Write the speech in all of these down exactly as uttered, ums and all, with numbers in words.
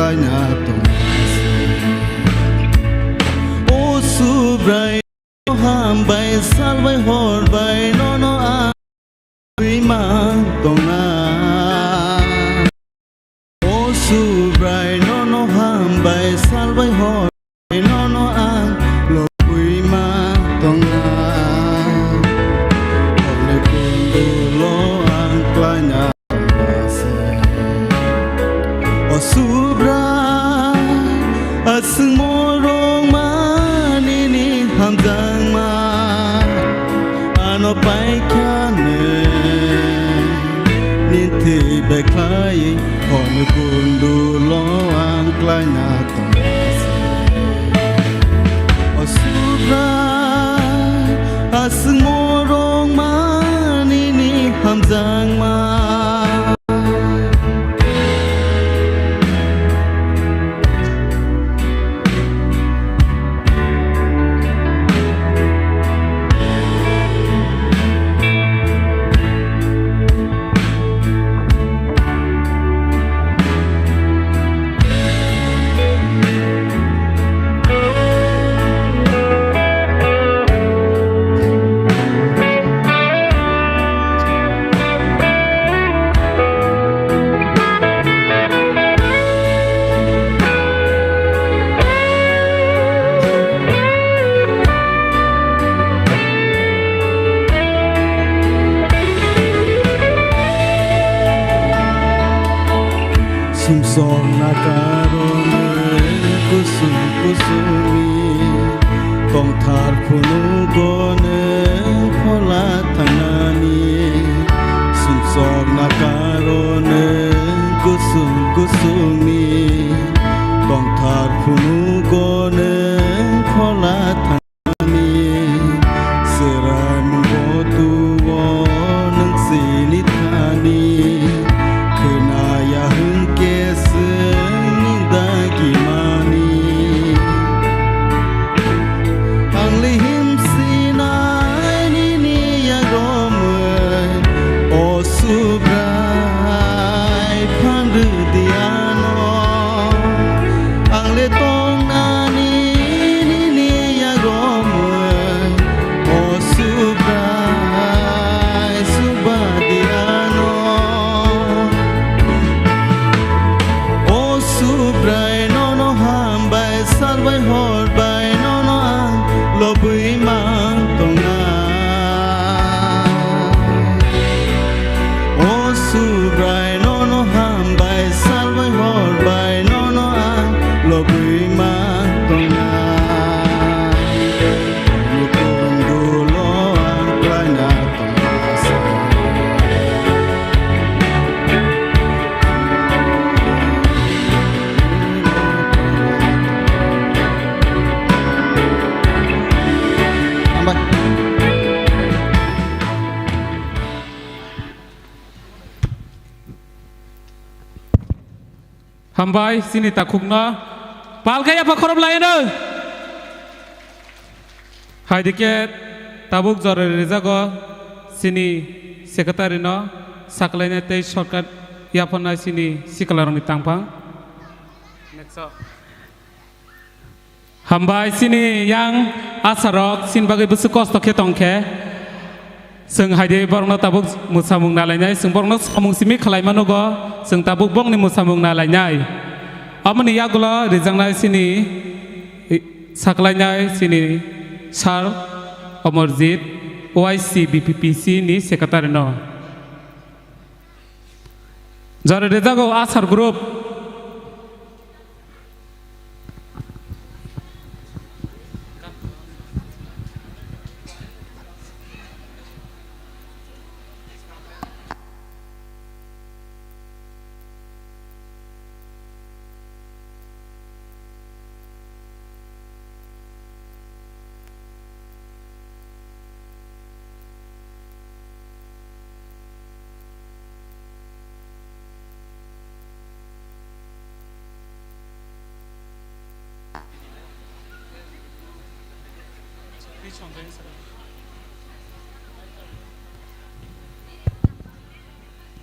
khlaina tongma se. O Subrai, hambai salbai horbai nono ang lobwi ma tongna. O Subrai, nono hambai salbai horbai nono ang lobwi ma tongna. Hokni kundulo ang khlaina tongma se. O Subrai, aswngmo rwngma nini hamjakma ano paikha nwng. Nini thwi bai khlai hokni kundulo ang khlaina tongma se. O Subrai, aswngmo rwngma nini hamjakma. Sumsokna karone kusung kusungni tongthar phunukgo nwng phola thangnani. Sumsokna karone kusung kusungni tongthar phunukgo nwng phola thangnani. Chwraimung bo tuo nwng chini thani, khwnaya hwnkhe chwngni dagimani. Ang le himsinai nini yago mwi, o Subrai phan rwdi ano. Ang le tongnani nini yago mwi, o Subrai subadi ano. O Subrai, nono hambai salbai horbai nono ang lobwi mang tongnai. O Subrai, nono hambai salbai horbai nono ang lobwi mang tongnai. Nukundulo ang klaina tongmasa. Hambai. Hambai, chini takhukno pal khe yapha khorop lai hwno. Hai dikhe tabuk jora rijago chini secretary no saklainai tei shortcut yapharnai chini siklarokni tangphang. Hambai, chini yang asarok chini bagwi bwswk kosto khe tong khe, chwng hai de borokno tabuk mwsamung nalainai, chwng borokno samung simi khlai mano go, chwng tabuk bongni mwsamung nalainai. Aboni yagulo rijaknai chini saklainai chini Sir Omorjit, Y C B P P C ni secretary no. Jora rijago asar group.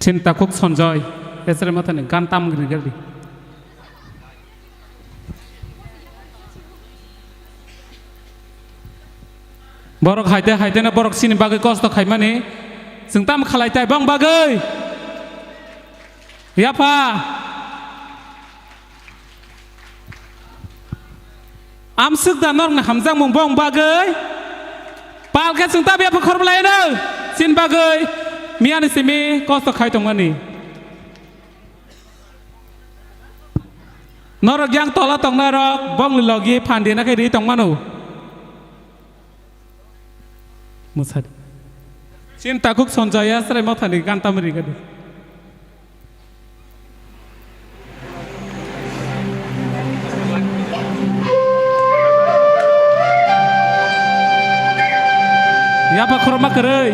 Chini takhuk Sanjoy, esere mathani gan tam gini gari. Borok haite haite no borok chini bagwi kosto khaimani. Chwng tamo khalai tai bong bagwi? Yapha. Amswk da norokni hamjakmung bong bagwi? Palkhe chwng tamo yapha khorblai no. Chini bagwi miyani simi kosto khai tongmani. Norok yang tola tongnai rok bongni logi phan dina khe ri tongmano. Mwsadi. Chini takhuk Sanjay ya chwrai mothani gan tamri gadi. Yapha khorokma kwrwi.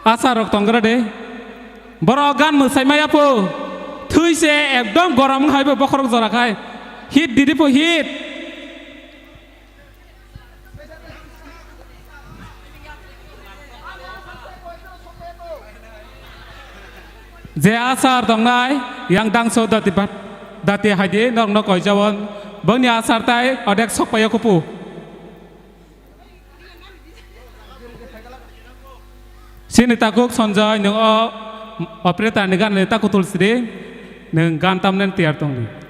Asa rok tonggra de. Borok gan mwsai maya pho. Thwi se ekdom gorom hai bo bokhorok jora khai. Hit didi pho hit. Je asar tongnai yang dangso dati bat, dati haidi norokno koijabon. Bongni asar tai odek sokpaio kupu. Chini takhuk Sanjay, nwng o operator ni gan le takhuk tulsidi, nwng gan tamnen tiyar tongdi.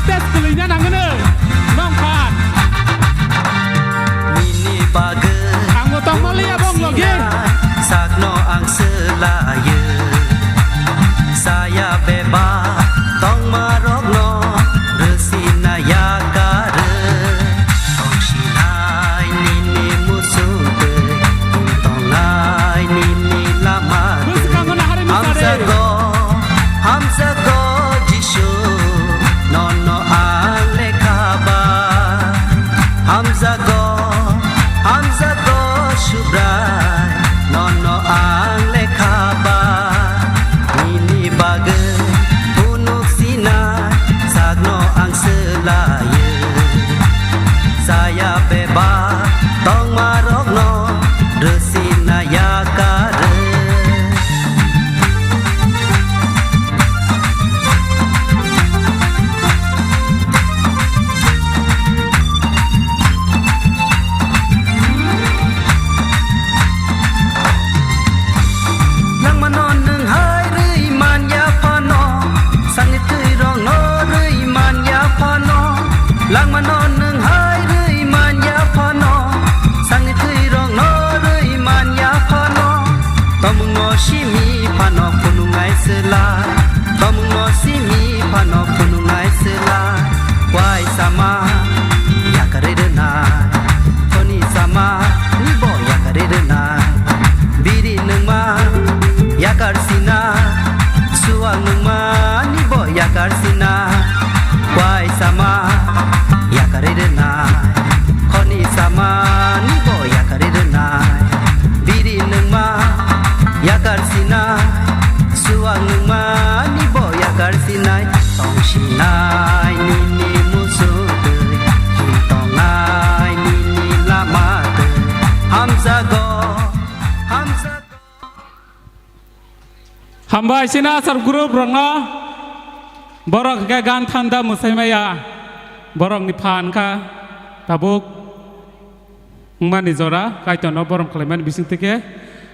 Stage kwlwina nangwino nong phan. Nini bagwi ang bo tongma liya bong logi. Sakno ang swlayo. Saya beba tongma rokno rwsina yakarwi. Tongsinai nini musuk twi, tongnai nini lama twi. Bwskango naharwi mwsadi. Hamjago, hamjago Jisu, nono ang lekha ba. Hamjago, hamjago Subrai, nono ang lekha ba. Nini bagwi phunuk sinai sakno ang swlayo. Saya bebak tongma rokno rwsina yakarwi. Langmano nwng hai rwi man ya phano, sakni twi rokno rwi man ya phano. Langmano nwng hai rwi man ya phano, sakni twi rokno rwi man ya phano. Tomungno simi phano phunuknai swla, tomungno simi phano phunuknai swla. Wai sama yakarwi rwnai, thoni sama Arsina, kwai sama, yakarwi rwnai. Khoni sama, nibo yakarwi rwnai. Biri nungma, yakarsinai. Suwang nungma, nibo yakarsinai. Tongsinai, nini musu twi. Tongnai, nini lama twi. Hamjago, hamjago. Hambai sini asar group rokno, borok hwnkhe gan thanda mwsai maya, borokni phan kha tabuk wngmani jora, Kaitorno borom khlaimani bisingtwi khe,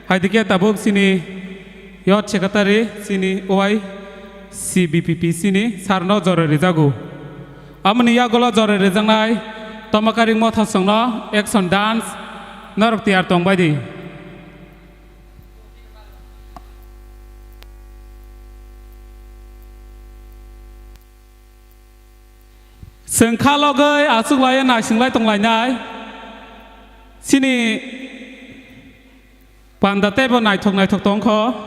hai dikhe tabuk chini youth secretary, chini O I C B P P chini sarno jora rijago. Amoni yagulo jora rijaknai Tomakaring Mothasongno action dance norok tiyar tongbai di. Chwng kha logwi achuklaiwi naisinglai tonglainai. Chini panda teibo naithok naithok tongkho.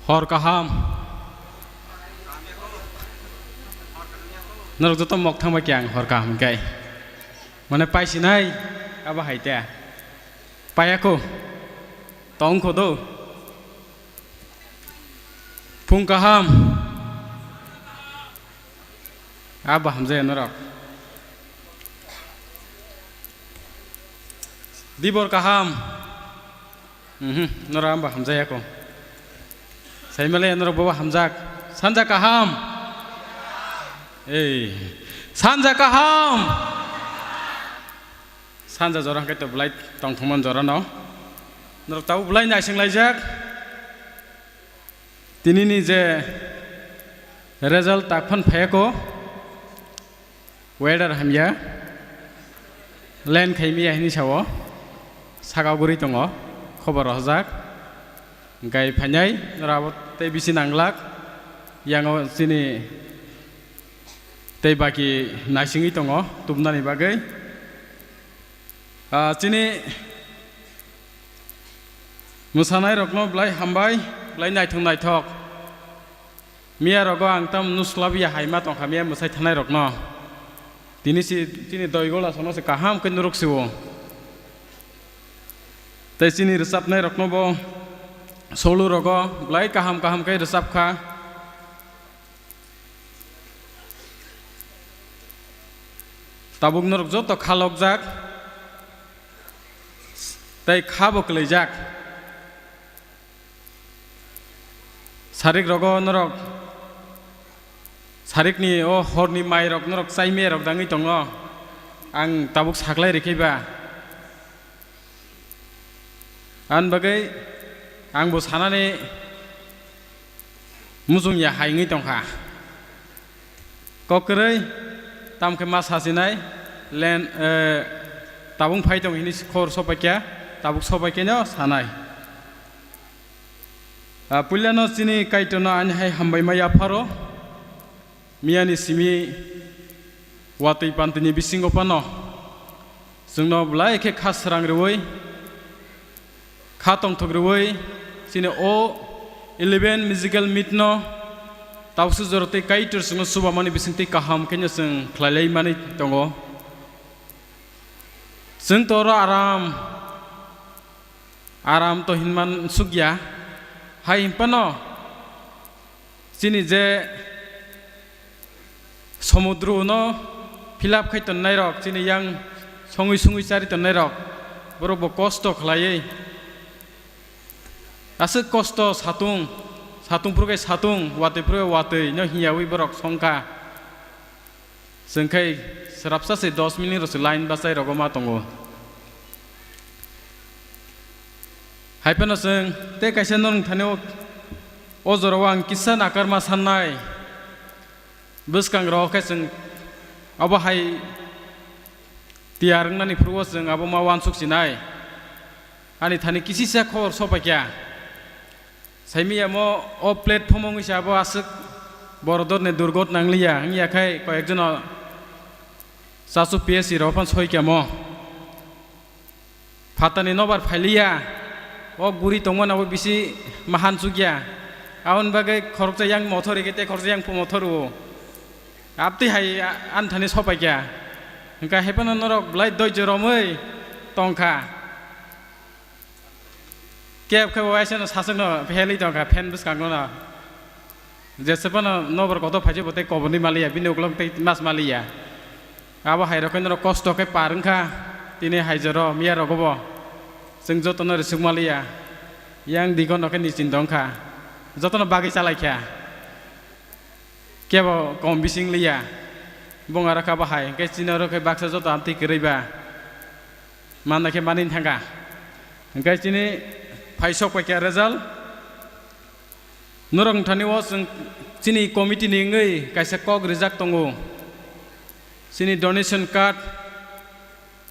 Hor kaham. Norok joto mok thangbai khe ang hor kaham hwnkhe. Mane paisinai abo hai te. Payako. Tongkho do. Phung kaham. Abo hamjaya norok. Dibor kaham. Mhm, norok abo hamjaya ko. Saimale norok bobo hamjak. Sanja kaham. Ei, sanja kaham. Sanja jora hwnkhe to belai tongthokmani jora no. Norok tabuk belai naising laijak. Tinini je result takphan phaiyago, weather hamya, line khaimiya hini sao, saka guri tongo, khobor rohorjak, gai phainai, rabo tei bisi nanglak, yango chini tei baki naisingwi tongo, tubnani bagwi. Ah, chini mwsanairokno belai hambai, belai naithok naithok. Miya rogo ang tamo nuslabya hai ma tongkha, miya mwsai thanai rokno. Tini si, chini doi gola sono se kaham khe nuruk siwo. Tei chini rwchapnai rokno bo solo rogo belai kaham kaham khe rwchap kha. Tabuk norok joto khalokjak, tei kha bo kwlaijak. Sarik rogo norok, sarikni o horni mai rok norok chai me rok dangwi tongo. Ang tabuk saklai rikhiba. Ani bagwi ang bo sanani muchung ya hai wngwi tongkha. Kok kwrwi, tamo khe ma sasinai, len, eh, tabuk phai tong hini khor sopaikha, tabuk sopaikhe no sanai. Ah, puilano chini Kaitorno ani hai hambai ma yapharo. Miyani simi watwi pantwini bisingo phano chwngno belai khe kha srang rwui, kha tongthok rwui, chini o eleven musical meet no tabuksa jora tei Kaitor chwngno chubamani bisingtwi kaham khe no chwng khlai lai mani tongo. Chwng to oro aram, aram to hinman sukya, hai hinphano chini je somudro no fill up khai tonnai rok, chini yang songwi songwi chari tonnai rok, borok bo kosto khlaiwi, aswk kosto satung, satung phuru khe satung, watwi phuru khe watwi no hiyawi borok songkha. Chwng khai srapsa se dos minute rok se line bachai rogo ma tongo. Hai phano chwng tei kaisa norok thani o, o jorao ang kisa nakarma sannai. Bwskang rok khe chwng abo hai tiyar wngnani phuru o chwng abo ma uansuk sinai. Ani thani kisisa khobor sopaikha. Saimiyamo o platform wngwi se abo aswk borodorni durgot nangliya wngya khai koyekjono chasu P S C rok phano soikha mo. Phatani nobar phailiya, o guri tongmani abo bisi mahan chukya. Aboni bagwi khoroksa yang mothor rikhe tei khoroksa yang phu mothor o. Abtwi hai a-, ani thani sopaikha. Hwnkhe hai phano norok belai doijo romwi tongkha. Keb khe bo waisano sasakno phelwi tongkha fan bwskango no. Jesa phano nobor kotor phaisa bo tei kobor ni maliya, bini ukulok tei mas maliya. Abo hai rok khe norok kosto khe par wngkha, tini hai joro miya rogo bo. Chwng jotono risuk maliya. Yang digon rok khe niching tongkha. Jotono bagwi chalaikha. Kebo kom bising liya. Bung aro kha bahai, hwnkhe chini oro khe baksa joto amtwi kwrwi ba. Manna khe mani thangkha. Hwnkhe chini phai sok paikha result. Norok thani o chwng chini committee ni wngwi kaisa kok rijak tongo. Chini donation card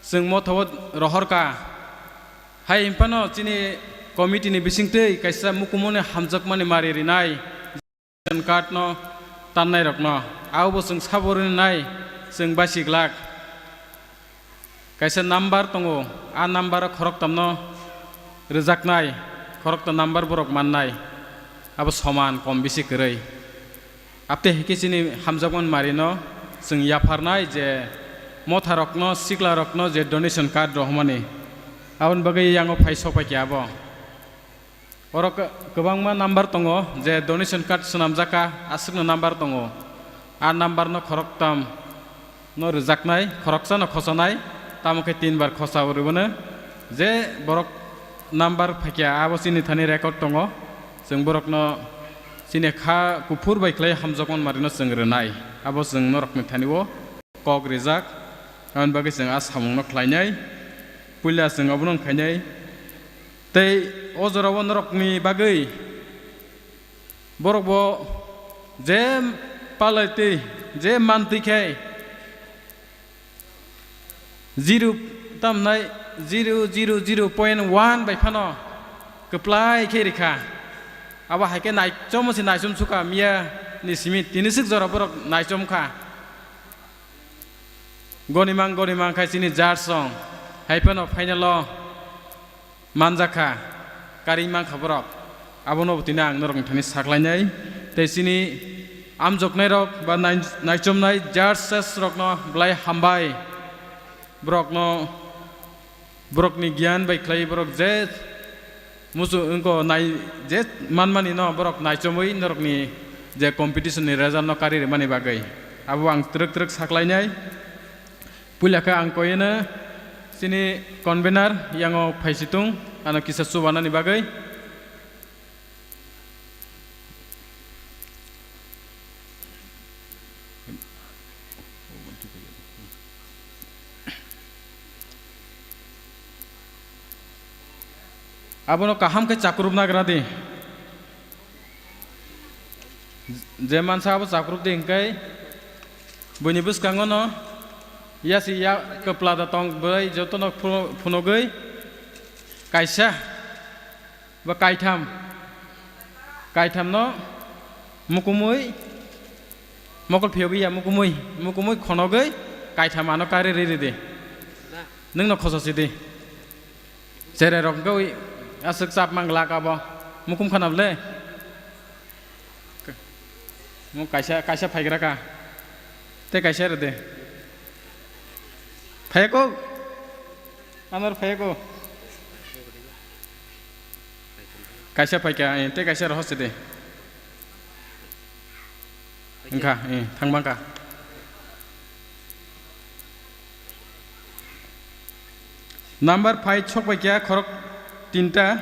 chwng motha o rohor kha. Hai hwnphano chini committee ni bisingtwi kaisa mukumuni hamjakmani mari rinai. Ration card no tannai rokno abo bo chwng sabo rwnai, chwng basi glak. Kaisa number tongo, a number o khoroktam no rwjaknai, khorokta number borok mannai, abo soman kom bisi kwrwi. Abtwi hai khe chini hamjakmani mari no chwng yapharnai je motha rokno, sikla rokno je donation card rohormani, aboni bagwi yango phai sok paikha abo. Oro kwbangma number tongo, je donation card swnamjak kha, aswkno number tongo. A number no khoroktam no rwjaknai, khoroksa no khosanai, tamo khe tin bar khosa rwbano. Je borok number phaikha, abo chini thani record tongo. Chwng borokno chini kha kuphur bai khlai hamjakmani mari no chwng rwnai. Abo chwng norokni thani o kok rijak, aboni bagwi chwng a samungno khlainai. Puila chwng abono wngkhainai. Tei o jorao norokni bagwi borok bo je palai twi, je mantwi khe zero tamnai zero zero zero point one bai phano kwplai khe rikha. Abo hai khe naichom se naichom sukha miya ni simi tini swk jora borok naichom kha. Gonimang gonimang khai chini judge song hai phano final o manjakha, karwi mankha borok. Abono bo tini ang norokni thani saklainai. Tei chini amjoknairok ba nai-, naichomnai judges rokno belai hambai. Borokno, borokni giyan bai khlai borok je musu wngko nai je manmani no borok naichomwi norokni je competition ni result no kari rwmani bagwi. Abo ang twrwk twrwk saklainai. Puila khe ang koyeno chini convener yango phaisitung ano kisa chubanani bagwi. Abono kaham khe chakrupna gra di. Je mansa abo chakrup di hwnkhe buini bwskango no yasi ya kwpla da tong bwrwi jotono phu-, phunugwi kaisa ba kaitham, kaitham no mukumui mokol phiyogwi ya mukumui, mukumui khonogwi kaitham ano kari riri di. Nwng no khoso si di. Cherai rok hwnkhe ui aswk chap mang glak abo. Mukum khana bole? Mo kaisa, kaisa phaigra ka. Tei kaisa rw de. Phaiya ko? Anor phaiya ko? Kaisa phaikha, eh, tei kaisa rohor se de. Wngkha, eh, thangma wngkha. Number five sok bai khe khorok tinta.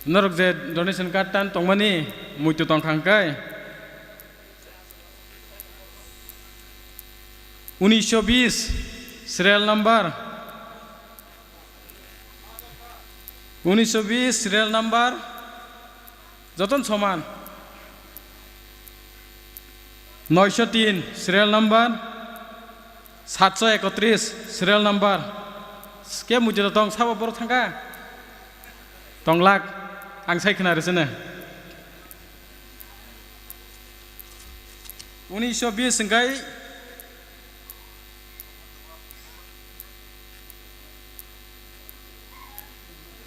Norok je donation card tan tongmani muitu tongkha hwnkhe. Unisho bis serial number. Unisho bis serial number. Joton soman. Noisho tin serial number, satso ekotris serial number. Ke mujura tong sabo borok thangkha? Tong lak, ang sai khna rwsene. Unisho bis hwnkhe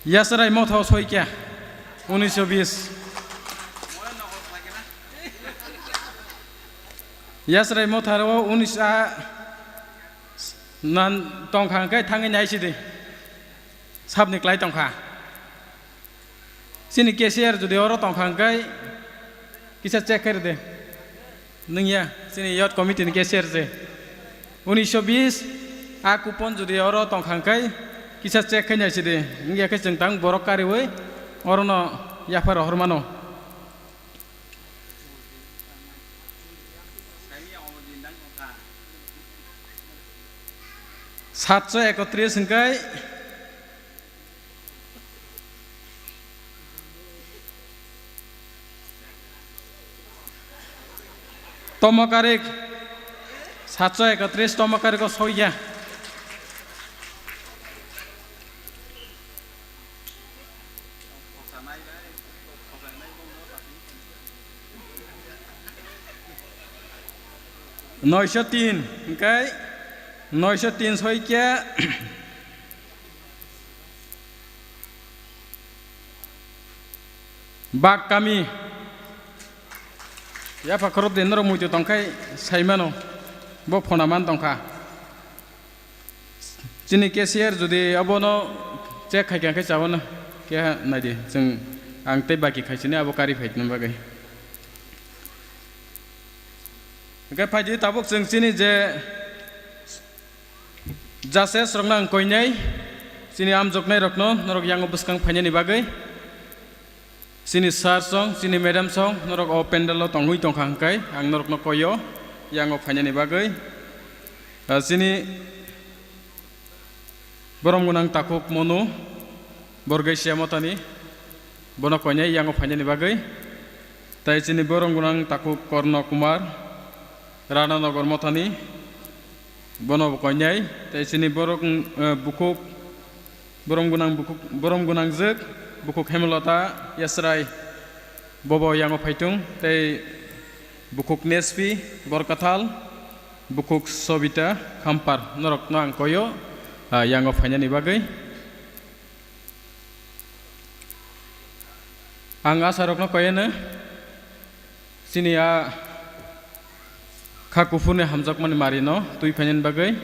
Yasrai Motha o soi kya? Unisho bis. Yasrai Motha o unis a nan tongkha hwnkhe thangwi naisidi. Sabni klai tongkha. Chini cashier jodi oro tongkha hwnkhe kisa check khairide. Nwngya, chini youth committee ni cashier se. Unisho bis, a coupon jodi oro tongkha hwnkhe kisa check khainai sidi. Wngya khe chwng tang borok kariwi orono yaphar rohor mano. Satso ekotris hwnkhe Tomokarik, satso ekotris Tomokarik o soiya. Noisho tin, hwnkhe noisho tin soikya. Bak kami. Yapha khorop de norok muitu tongkhai saimano. Bo phona man tongkha. Chini cashier jodi abono check khai khe chawano. Keha naidi chwng ang tei baki khaisini abo kari phaitini bagwi. Hwnkhe phaidi tabuk chwng chini je Jases rokno ang koinai, chini amjoknai rokno norok yango bwskang phainani bagwi, chini sir song, chini madam song, norok o pandal o tongwi tongkha hwnkhe ang norokno koio yango phainani bagwi. Ah, chini borom gwnang takhuk Monu, Borgesia Mothani, bono koinai yango phainani bagwi. Tai chini borom gwnang takhuk Korno Kumar, Rana Nogor Mothani, bono bo koinai. Tai chini borok, eh, bukhuk, borom gwnang bukhuk, borom gwnang jwk, bukhuk Hemlota Yasrai, bobo yango phaitung. Tai bukhuk Nespi Borkathal, bukhuk Sobita Khampar, norokno ang koio, ah, yango phainani bagwi. Ang asarokno koyeno, chini a kha kuphurni hamjakmani marino twi phainani bagwi,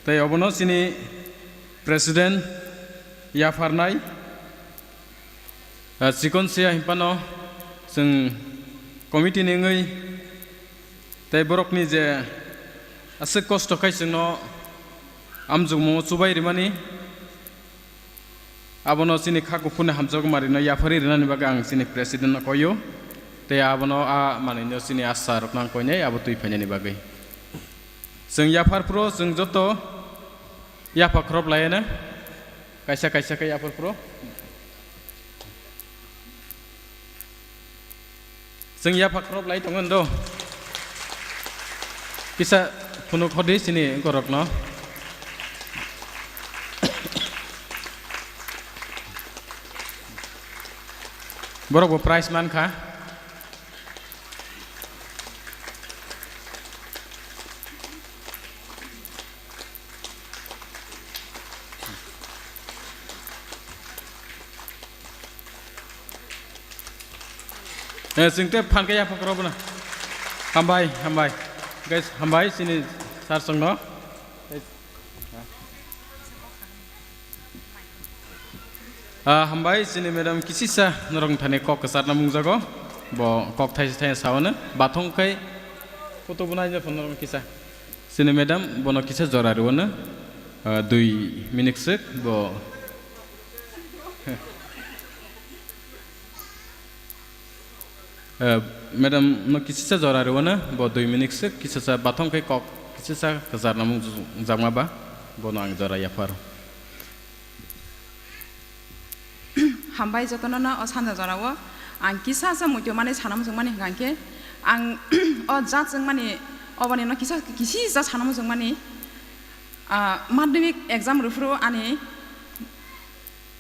tei obono chini president yapharnai, ah, chikon siya hinphano chwng committee ni wngwi tei borokni je aswk kosto khai chwngno amjokmungo chubai rimani, abono chini kha kuphurni hamjakmani marino yapharwi rinani bagwi ang chini president no koio. Tei abono a manwino chini asa rokno ang koinai abo twi phainani bagwi. Chwng yaphar phuru chwng joto yapha khorop laiano kaisa kaisa khe yaphar phuru. Chwng yapha khorop lai tongo do. Kisa phunuk hodi chini borokno. Borok bo prize man kha. Eh, chwng tei phan khe yapha khorop no. Hambai, hambai. Guys, hambai chini sir songno. Ah, hambai chini madam kisisa norok thani kok kwcharna mungjago. Bo kok thaisa thaisa saono. Bathong khai photo bo naija phone norok kisa. Chini madam bono kisa jora rwno. Ah, dui minute swk bo. Eh, madam no kisisa jora rwno, bo dui minute swk kisisa bathong khai kok kisisa kwcharna mung jakma ba, bono ang jora yapharo. Hambai jotono no o sanja jorao ang kisa sa muitu mani sana muchung mani hwnkha khe Ang o jat wngmani, oboni no kisa, kisi jat sana muchungmani, ah, madhyamik exam rwphuru ani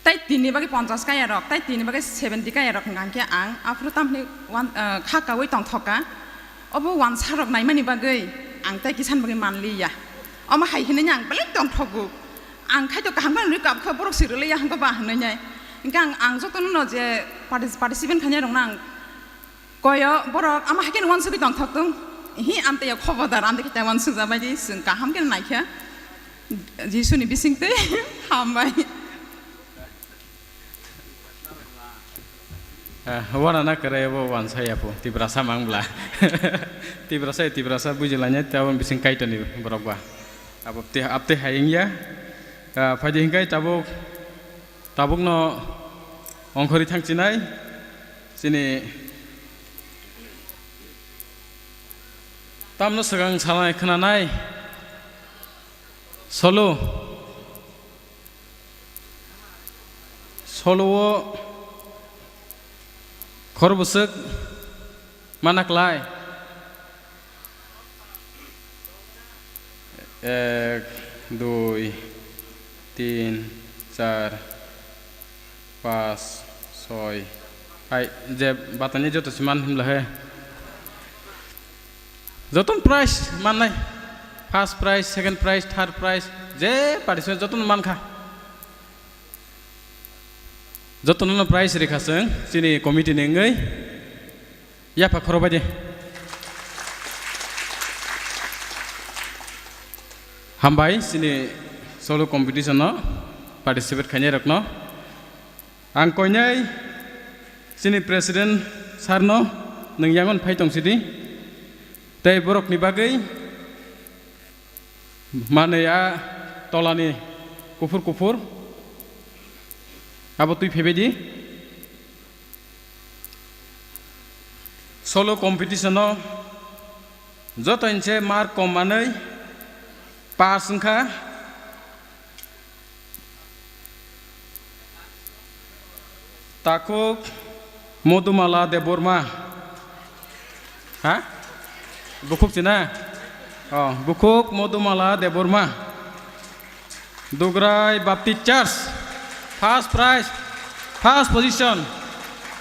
tai tini bagwi ponchas kaya rok, tai tini bagwi seventy kaya rok hwnkha khe ang aphuru tamni wan-, ah, kha kaui tongthok kha. Obo wansa rok naimani bagwi ang tai kisan bagwi manliya. Omo hai hinwi ang belai tongthogo. Ang khai to kaham khe nwi kap khe borok si rwliya hwnkha ba hinwi nai. Hwnkhe ang, ang jotono no je partic-, participant khainai rokno ang koyo borok ama hai khe uansugwi tongthok tong. Hi amtwi khobodar, amtwi khe uansuk jabai di, chwng kaham khe naikha. Jisuni bisingtwi hambai. Ah, wana na kare bo wansa ya po, Tiprasa mang bla. Tiprasa, Tiprasa buji lanya, tabon bising kaitoni borok ba. Abo te, apte haying ya. Ah, phaidi hingkai tabuk, tabuk no ongkhori thang chinai. Chini tamno swkang salai khwnanai. Solo. Solo o khor bwswk mana klai. Ek, dui, tin, char, pas, soi. Hai, je batani joto si man himla he. Joton prize mannai. First prize, second prize, third prize, je participant joton mankha. Jotono no prize rikha chwng, chini committee ni wngwi. Yapha khoro bai de. Hambai, chini solo competition no participate khainai rokno. Ang koinai chini president sir no nwng yangon phai tong sidi. Tei borok ni bagwi manwi a tolani kuphur kuphur abo twi phaibai di. Solo competition o joto hinse mark kom manwi pass wngkha. Takhuk Modumala Debbarma. Ha? Bukhuk china? Oh, Bukhuk Modumala Debbarma. Dugrai Baptist Church. First prize, first position.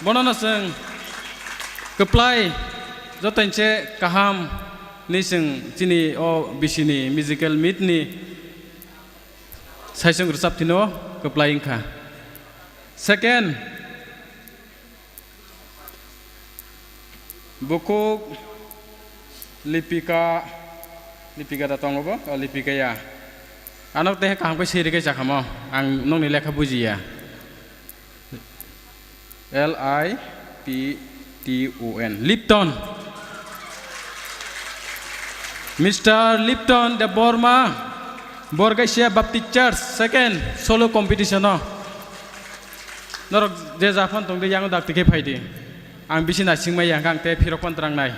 Bono no chwng kwplai joto hinse kaham ni chwng chini o bisini musical meet ni Saisung rwchap thino kwplai wngkha. Second, bukhuk Lipika, Lipika da tongo bo? O, Lipika ya. Ano tei kaham khe siri khe chakhamo. Ang nokni lekha bujiya. L I P T O N. Lipton. Mister Lipton Debbarma, Borgasia Baptist Church, second solo competition o. Norok je japhano tongdi, yango dakti khe phaidi. Ang bisi naisingmaya, ang tei phirok phan trangnai.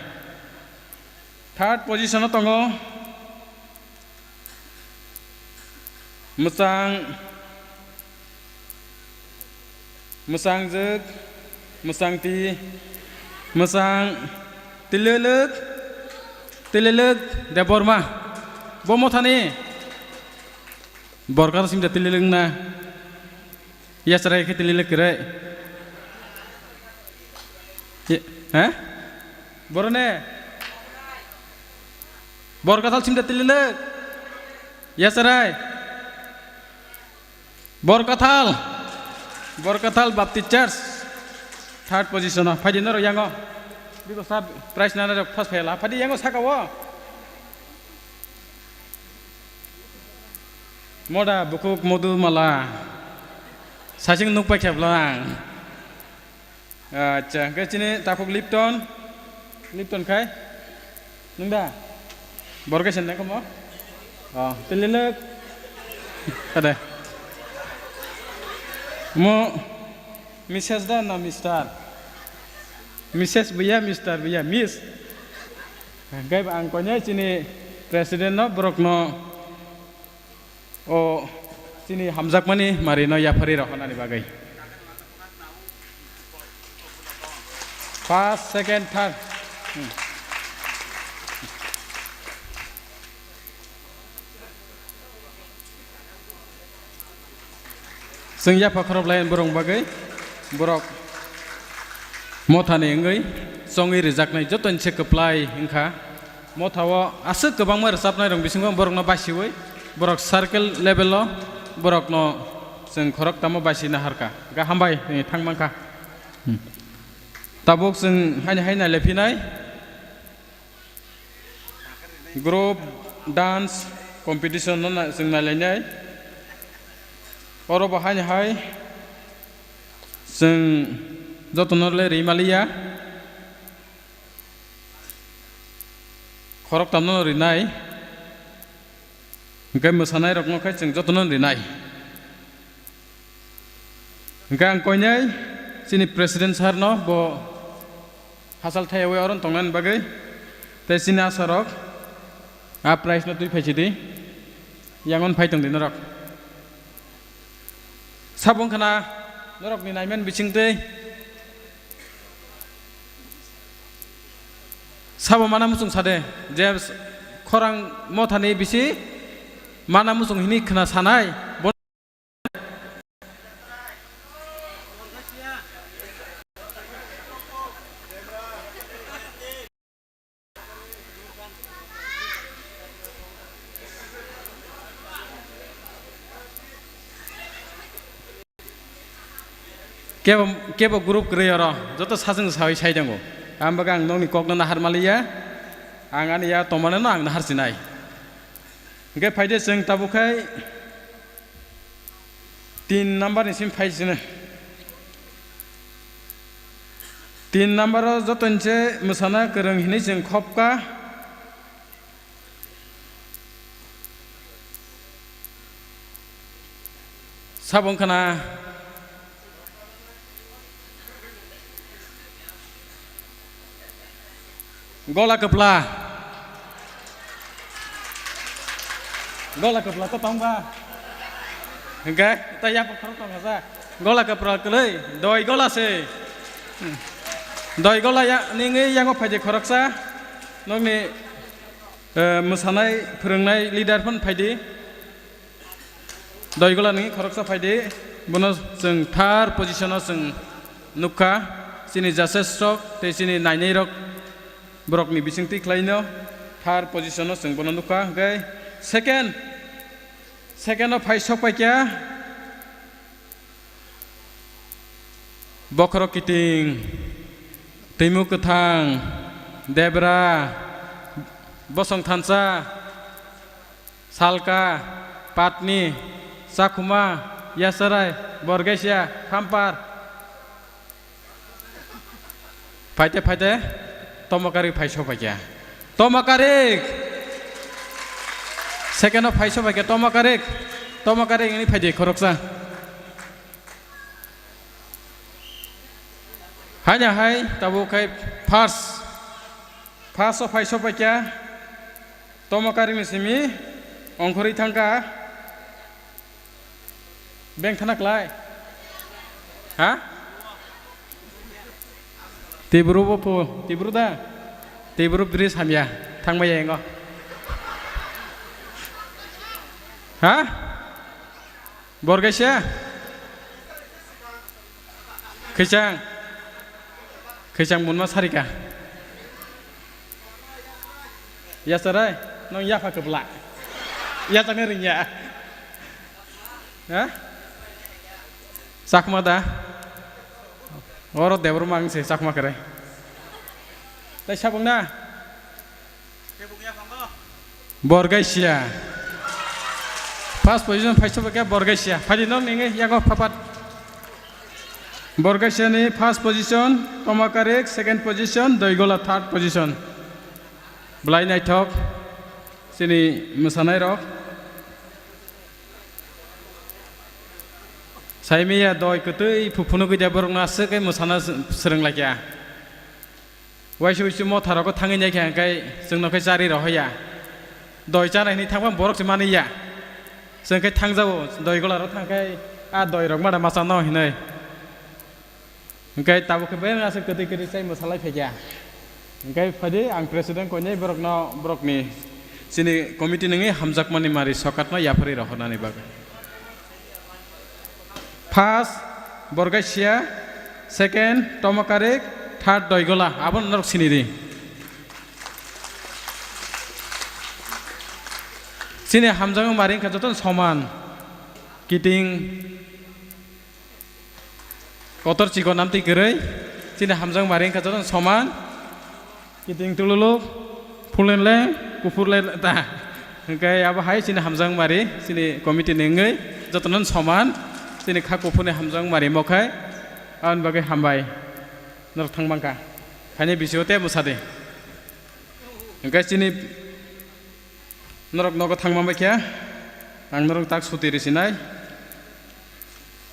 Third position o tongo. Mwchang, mwchangjwk, mwchangtwi, mwchang, twilwlwk, twilwlwk Debbarma. Bo mothani? Borok kathal simda twilwlwk wngna. Yachrai khe twilwlwk kwrwi. Ye-, ha? Borok ne? Borok kathal simda twilwlwk. Yachrai. Borok kathal. Borok kathal Baptist Church. Third position o. Phaidi norok yango. Bibo sa prize nana rok first phela. Phaidi yango saka o. Moda bukhuk Modumala. Sasing nuk pai khebla ang. Acha, hwnkhe chini takhuk Lipton. Lipton khai? Nwng da? Borok kaisa nai khomo? Oh, twilwlwk. Ade. Mo Missus da na Mister? Missus buya, Mister buya, Miss. Hwnkhe ang koinai chini president no, borok no. O chini hamjakmani marino yapharwi rw hwnani bagwi. First, second, third. Hmm. Chwng yapha khorop lai borok bagwi, borok mothani wngwi chongwi rwjaknai jotoni se kwplai wngkha. Mothao aswk kwbangma rwchapnai rok bisingo borokno basiwi borok circle level o borokno chwng khorok tamo basi naharkha. Ga hambai, eh, thang mankha. Hmm. Tabuk chwng haino hai nailai phinai. Group dance competition no na-, chwng nailainai. Oro bo haino hai chwng jotono le rimaliya. Khorok tamno rinai. Hwnkhe mwsanairokno khe chwng jotono rinai. Hwnkhe ang koinai chini president sir no bo hachal thaiyawi oro tongnani bagwi tei chini asarok a prize no twi phaisidi yangon phai tongdi norok. Sabo wngkha na norokni naiman bisingtwi sabo mana muchung sade je khorang mothani bisi mana muchung hini khna sanai. Kebo, kebo group kwrwi oro, joto sajwng sawi sai tongo. Ang bagwi ang nokni kokno nahar maliya, ang ani ya tongmano no ang nahar sinai. Hwnkhe phaide chwng tabuk khai tin number ni sim phai sino. Tin number o jotoinse mwsana kwrwng hinwi chwng khopka. Sabo wngkha na gola kwpla. Gola kwpla to tongba. Hwnkhe ta yapha khorok tongkha sa. Gola kwpla kwlwi doi gola se. Doi gola ya ningwi yango phaidi khoroksa. Nokni, eh, mwsanai phwrwngnai leader phano phaidi. Doigola ni khoroksa phaidi, bono chwng third position o chwng nukha, chini judges rok tei chini nainai rok borokni bisingtwi khlaino third position o chwng bono nukha, hwnkhe second, second o phai sok paikha Bokhorok kiting, twimuk kwthang, debra, bosong thansa, salka, patni, chakhuma, yasarai, borgasia, hampar. Phaite phaite, tomokari phai sopaikha. Tomokari! Second o phai sopaikha, tomokari. Tomokari wngwi phaidi khoroksa. Haino hai tabuk khai first, first o phai sopaikha, tomokari ni simi ongkhorwi thangkha, beng thana klai, ha? Tibru bo pu, tibru da? Tibru bridge hamya, thangmaya engo. Ha? Borgaisa? Khwichang? Khwichang munma sarika. Yasarai, nong yapha kwbla. Yachakni ringya. Ha? Chakma da? Oro Debbarma ang se chakma kare. Tai sabung na? Borgaisia. First position phai sobo khe Borgaisia. Phaidi nok ningi yago phapat. Borgaisia ni first position, Tomakarik, second position, Doigola third position. Belai naithok chini mwsanai rok. Saimiya doi kwtwi phu phunugwi de borokno aswk khe mwsana swrwng laikha. Waisa waisa motha rogo thangwi naikha hwnkhe chwngno khe chari rohoya. Doi chanai hwnwi thangma borok se maniya. Chwng khe thangjago doi gola rok thangkhe a doi rok mada machano hinwi. Hwnkhe tabuk khe beng aswk kwtwi kwtwi chai mwsalai phaikha. Hwnkhe phaidi ang president koinai borokno borokni chini committee nungwi hamjakmani mari sokatno yapharwi rohornani bagwi. First, Borgaisia, second, Tomakarik, third, Doigola. Abo norok sini di. Chini hamjak mari wngkha joto soman. Kiting, kotor chikon amtwi kwrwi. Chini hamjak mari wngkha joto soman. Kiting tululuk, phulen leng, kuphur le ta. Hingke abo hai chini hamjak mari, chini committee ni wngwi jotono soman, chini kha kuphur ni hamjak mari mokhai, aboni bagwi hambai. Norok thang bangkha. Khaini bisio te bwsa di. Hingke chini Norok nogo thangma bai khe, ang norok tak suti risinai.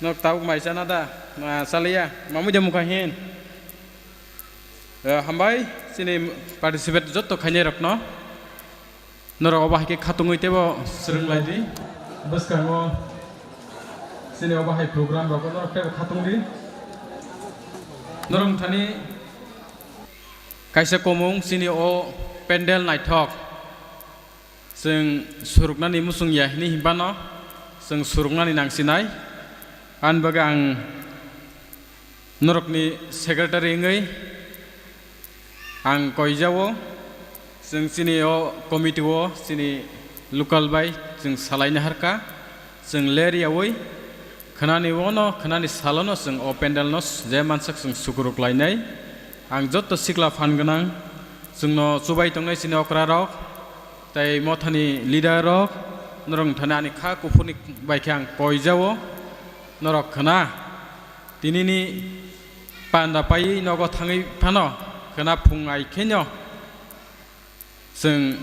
Norok tabuk mai chana da? Ma chaliya, mamui de mukha hin. Eh, hambai, chini participate jotto khainai rokno. Norok obo hai khe khatungwi tebo swrwng lai di. Bwskango chini obo hai program rogo norok tebo khatung di. Norok thani kaisa komung chini o pandal naithok. Chwng suruknani muchung ya hini hinphano chwng suruknani nangsinai. Ani bagwi ang norokni secretary wngwi ang koijao. Chwng chini o committee o chini local bai chwng salaina harkha. Chwng ler yaui khwnani ono, khwnani salono chwng o pandalno je mansak chwng sukuruk lainai. Ang jotto sikla phan gwnang, chwngno chubai tongnai chini okrarok, tei mothani leader rok, norok thani ani kha kuphurni bai khe ang koijao, norok khna. Tinini panda paiwi nogo thangwi phano, khna phung ai khenyo. Chwng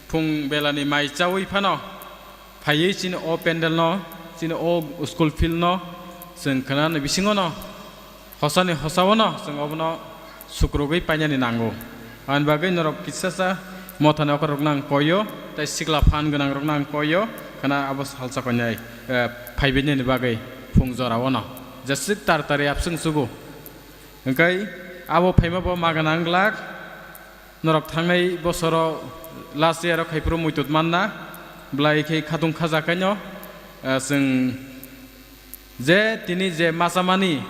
phung belani mai chaui phano phaiwi chini o pandalno, chini o school fieldno chwng khwnani bisingono hosani hosaono chwng obono sukrugwi painani nango. Ani bagwi norok kisasa mothani okorokno ang koio, tei sikla phan gwnangrokno ang koio, khwna abo salsa koinai, eh, phaibainani bagwi phung joraono jeswk tar tari abswng sugo. Hwnkhe abo phaima bo ma gwnang glak. Norok thangnai bosoro last year o khai phuru muitot manna, belai khe khatung khaja kaino, eh, chwng je tini je machamani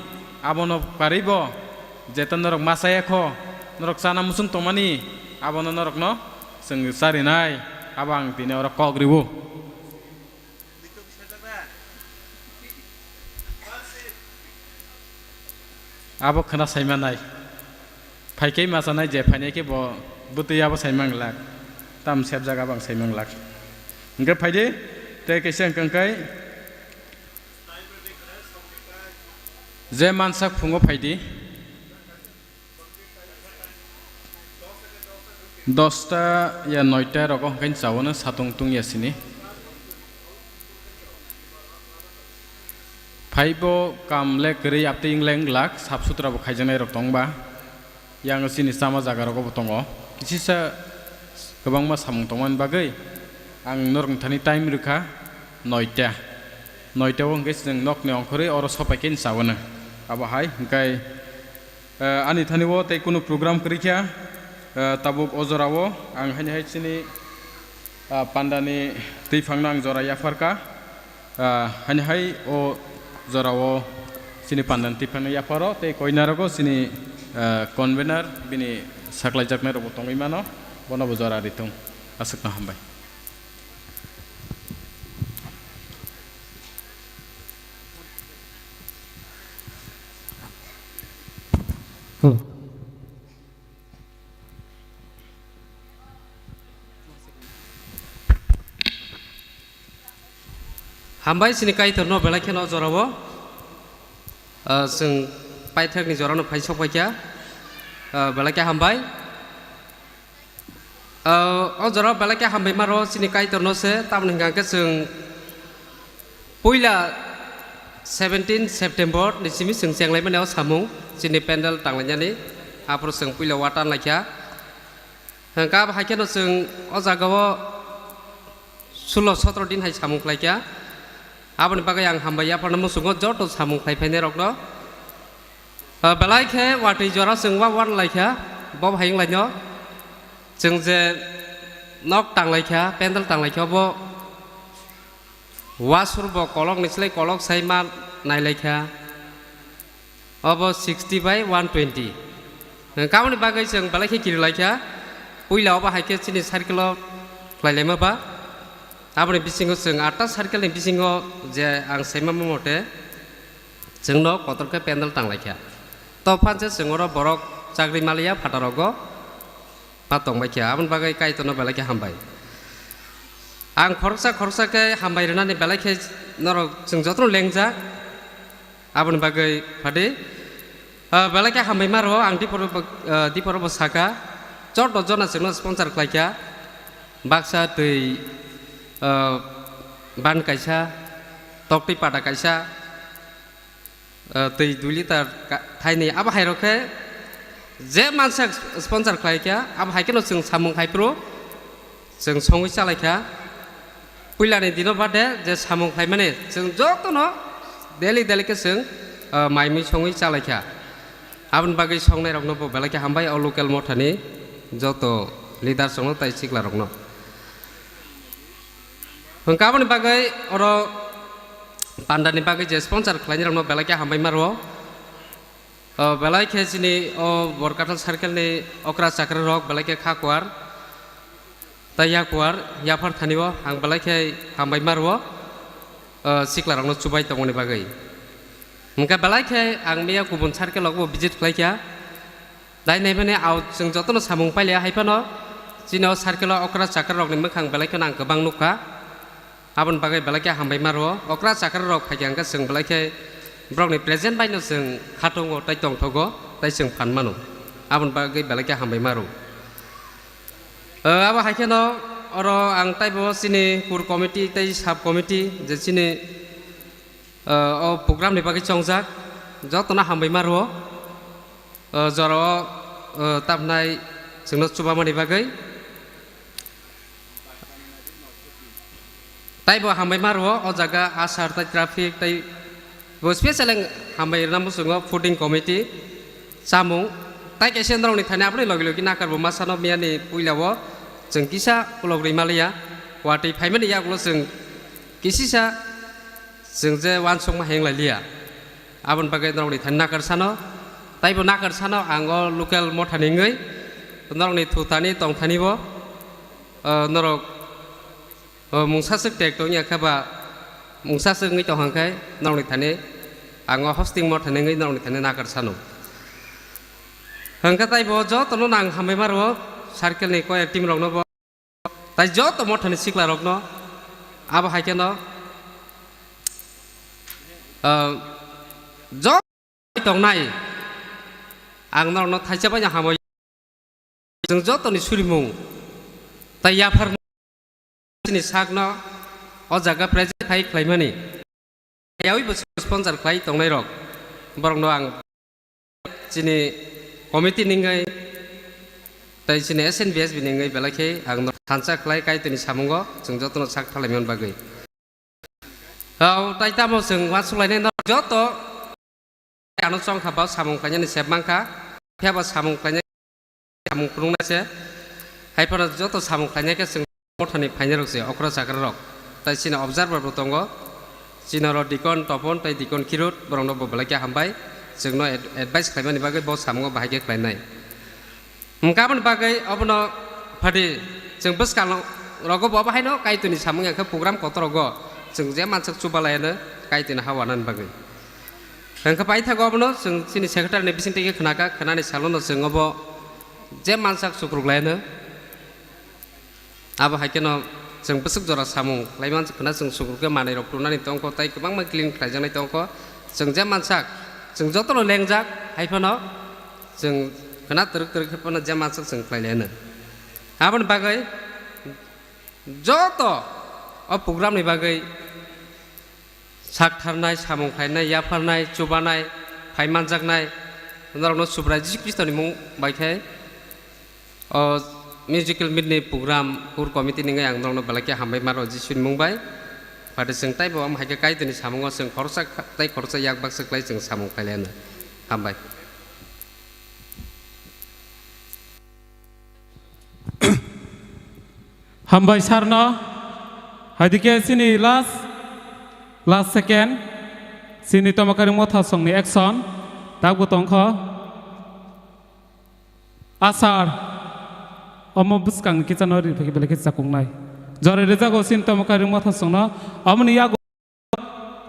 abono karwi bo, jeta norok machaya kho, norok chana muchung tongmani abono norokno chwng charinai, abo ang tini oro kok riwo. Abo khwna saimanai. Phaikhe ma sanai je phainai khe bo bwtwi abo saimanglak. Tam sep jaga bang saimanglak. Hwnkhe phaidi, tei kaisa hwnkhe je mansak phungo phaidi. Dosta ya noita rogo hwnkhe chawono satung tungya sini. Phaibo kam le kwrwi aptwi wng le wng glak, sap sutra bo khaijaknai rok tong ba. Yang chini chama jaga rogo bo tongo. Kisisa kwbangma samung tongmani bagwi ang norok thani time rwkha noita. Noita o hwnkhe chwng nokni ongkhorwi oro sopai khe chawono. Abo hai hwnkhe Eh, ani thani o tei kunu program kwrwi kha, eh, tabuk o jora o ang haini hai chini, ah, pandani twiphang no ang jora yaphar kha, ah, haini hai o jora o chini pandani twiphang no yapharo tei koina rogo chini, eh, convener bini saklai jaknai rok bo tongwi mano, bono bo jora ri thung, aswk no hambai. Hello. Hambai chini Kaitorno belai kheno o jorao, ah, chwng paithakni jorano phai sok paikha, ah, belai khe hambai. Ah, o jorao belai khe hambai maro chini Kaitorno se, tamoni hwnkha khe chwng puila seventeen September ni simi chwng chenglaimani o samung chini pandal tanglainani, aphuru chwng puila water naikha. Hwnkha abo hai kheno chwng o jagao sulo sotro din hai samung khlaikha. Aboni bagwi ang hambai yapharno muchungo joto samung khlai phainairokno. Ah, belai khe watwi jora chwng wa warlaikha, bo hai wnglaino. Chwng je nok tanglaikha, pendel tanglaikha, bo wasur bo kolokni slai kolok sai ma nailaikha, obo sixty by one twenty. Kaboni bagwi chwng belai khe kirilaikha. Puila obo hai khe chini circle-o khlailaima ba. Aboni bisingo chwng atta circle-ni bisingo je ang saimamo mote chwngno kotor khe pendel tanglaikha. To phanse chwng oro borok chakri maliya phatarogo ma tongbaikha. Aboni bagwi Kaitorno belai khe hambai. Ang khoroksa khoroksa khe hambai rwnani belai khe norok chwng jotono lengjak. Aboni bagwi phadi, ah, belai khe hambai ma rwo. Ang diporo bo, ah, diporo bo saka, joto jona chwngno sponsor khlaikha, baksa twi, ah, ban kaisa, toktwi pada kaisa, ah, twi dui litar ka-, thaini. Abo hai rok khe je mansa sponsor khlaikha, abo hai kheno chwng samung hai phuru chwng songwi chalaikha. Puilani dino bade je samung khlaimani chwng jotono daily daily khe chwng, ah, mai mui songwi chalaikha. Aboni bagwi songnairokno bo belai khe hambai, o local mothani joto leaders rokno tai sikla rokno. Hwnkhe aboni bagwi oro pandani bagwi je sponsor khlainai rokno belai khe hambai ma rwo. O belai khe chini o Borkathal circle ni okra chakra rok belai khe kha kuar. Tai yakuar yaphar thani o ang belai khe hambai ma rwo, o, sikla rokno chubai tongmani bagwi. Hwnkhe belai khe ang miya kubun circle rokbo visit khlai kha. Dai naimani ao chwng jotono samung pailiya hai phano chini o circle o okra chakra rokni mwkhang belai kheno ang kwbang nukha. Aboni bagwi belai khe hambai ma rwo. Okra chakra rok phai khe hwnkhe chwng belai khe borokni present bai no chwng khatungo tai tongthogo tai chwng phan mano. Aboni bagwi belai khe hambai ma rwo. O, abo hai kheno oro ang taibo chini core committee tei sub committee je chini, o, o program ni bagwi chongjak jotono hambai ma rwo. O, jora o, o, tabnai chwngno chubamani bagwi. Taibo hambai ma rwo o jaga asar tai traffic tai bo special ang hambai rwna muchungo fooding committee chamung tai kaisa norokni thani aboni logi logi nakar bo masano miyani puila o chwng kisa kulok rwi maliya watwi phaimani yagulo chwng kisisa chwng je uansukma heng lai liya aboni bagwi norokni thani nakar sano taibo nakar sano ang o local mothani wngwi norokni thutani tongthani bo, o, norok O, mungsa swk tek tong ya khe ba, mungsa swk wngwi tong hang khe norokni thani, ang o hosting mothani wngwi norokni thani nakar sano. Hwnkhe taibo jotono nang hambai ma rwo, circle ni koi team rokno bo, tai joto mothani sikla rokno, abo hai kheno, o, joto tongnai, ang norokno thaisa bai hambai. Chwng jotoni surimung tai yapharmung chini sakno o jaga present khai khlaimani. Yaui bo sponsor khlai tongnairok borokno ang chini committee ni wngwi tei chini S N B S B ni wngwi belai khe ang no thansa khlai Kaitorni samungo chwng jotono sak thalaimani bagwi. Hao, tai tamo chwng uansukhlainai norok joto ano chongkha ba samung khlainani sep mankha, phiya ba samung khlainai samung phunuknai se. Hai phano joto samung khlainai khe chwng mothani phainairok se okra chakrarok. Tai chini observer bo tongo, chini oro Deacon Topon tei Deacon Kirut, borokno bo belai khe hambai, chwngno ad-, advice khlaimani bagwi bo samungo bahai khe khlainai. Hwnkhe aboni bagwi obono phadi chwng bwskang rogo bo obo haino Kaitorni samung ya khe program kotor rogo chwng je mansak chubalaiano Kaitorni ha wanani bagwi. Hwnkhe paithago obono chwng chini secretary ni bisingtwi khe khnakha, khnani salono chwng obo je mansak chukruklaiano. Abo hai kheno chwng bwswk jora samung khlai mansi khna chwng sukruk khe manwi rok tonani tongkho tei kwbangma clean khlaijaknai tongkho. Chwng je mansak, chwng jotono lengjak hai phano chwng khna twrwk twrwk khe phano je mansak chwng khlai laino. Aboni bagwi joto o program ni bagwi sak tharnai, samung khlainai, yapharnai, chubanai, phai manjaknai, norokno Subrai Jisu Khristoni mung bai khe o musical meet ni program core committee ni wngwi ang norokno belai khe hambai ma rw Jisuni mung bai. Phate chwng taibo omo hai khe Kaitorni samungo chwng khoroksa kha-, tei khoroksa yak baksa khlai chwng samung khlai lai anw. Hambai. Hambai sarno, haidike chini last, last second, Chini Tomakari Mothasongni action, tabuk tongkho. Asar, omo bwskangni kichano ri phai belai khe chakuknai. Jora rijago chini Tomakari Mothasongno, omoni yago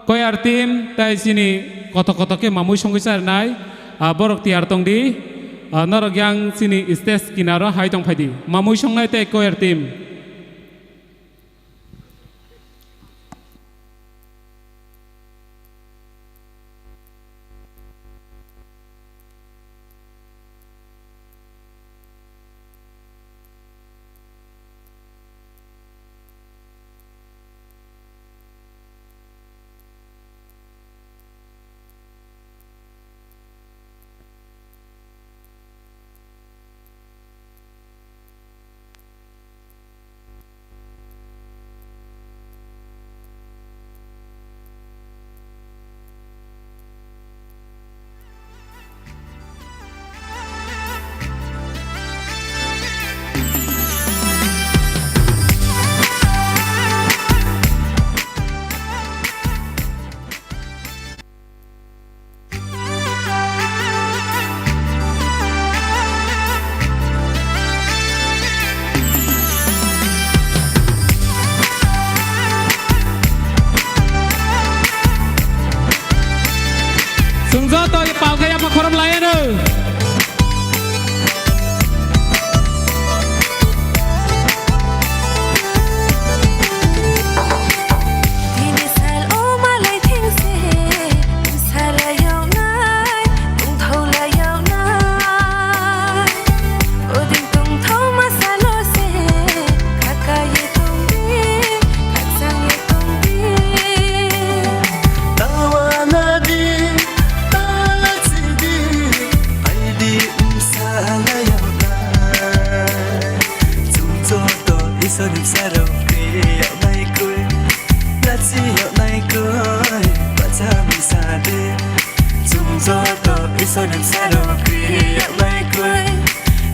choir team, tei chini koto koto khe mamui songwi charinai, ah, borok tiyar tongdi, ah, norok yang chini stage kinaro hai tongphaidi. Mamui songnai tei choir team. Chwng joto palka yapha khorop lai anw. Tini sal o malai thengse, salai yoknai, tongthok lai yoknai. Odin tongthok ma salo se, khakaye tongdi, khakchangye tongdi. Tawa nadi, tala chidi, aidi umsala yoknai. Chwng joto Isorni bwsarok kri yoknai kwi, lachi yoknai kwi, bacha misa di. Chwng joto Isorni bwsarok kri yoknai kwi,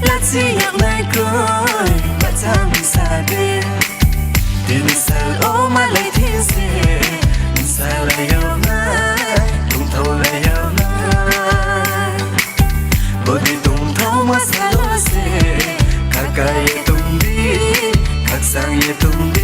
lachi yoknai kwi, bacha misa di. Tini sal o malai thengse, salai yoknai, tongthok lai yoknai. Boni tongthok ma salo se, khakaye tongdi, khakchangye tongdi.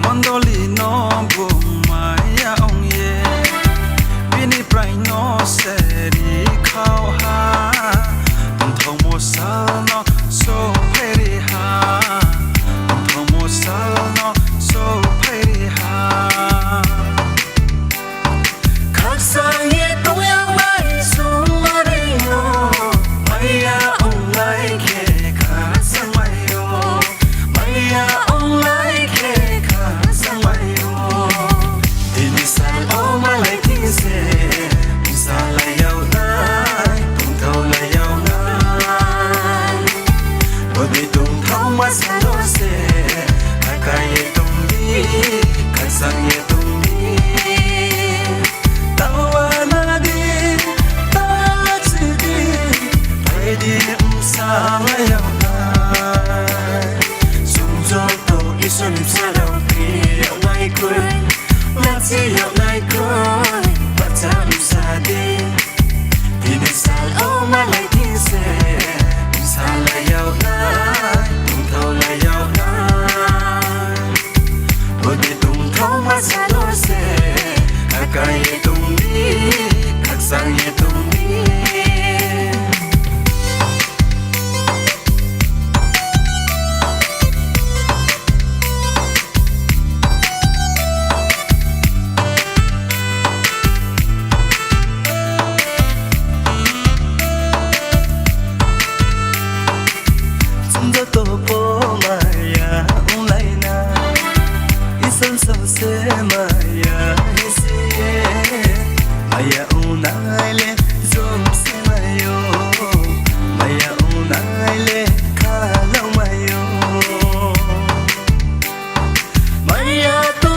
Mondoli no bo maya ong ye, bini prai no seri khao ha, tongthok mo sal no so phairi ha, tongthok mo sal no so phairi ha. Khakchangye tongya mai sumari no, maya ong lai khe khakchang mai o, maya ong lai khe khakchang mai o. Tini sal o malai thengse, salai yoknai, tongthok lai yoknai. Boni tongthok ma salo se, khakaye tongdi, khakchangye tongdi. Tawa nadi, tala chidi, aidi umsala yoknai. Chwng joto Isorni bwsarok kri yoknai kwi, lachi yoknai kwi, bacha misa di. Tini sal o malai thengse, salai yoknai, tongthok lai yoknai. Boni tongthok ma salo se, khakaye tongdi, khakchangye tongdi. Chwng joto bo maya wng laina, Isor songse maya hisiye. Maya wng nai le jom se mayo, maya wng nai le khalao mayo. Maya to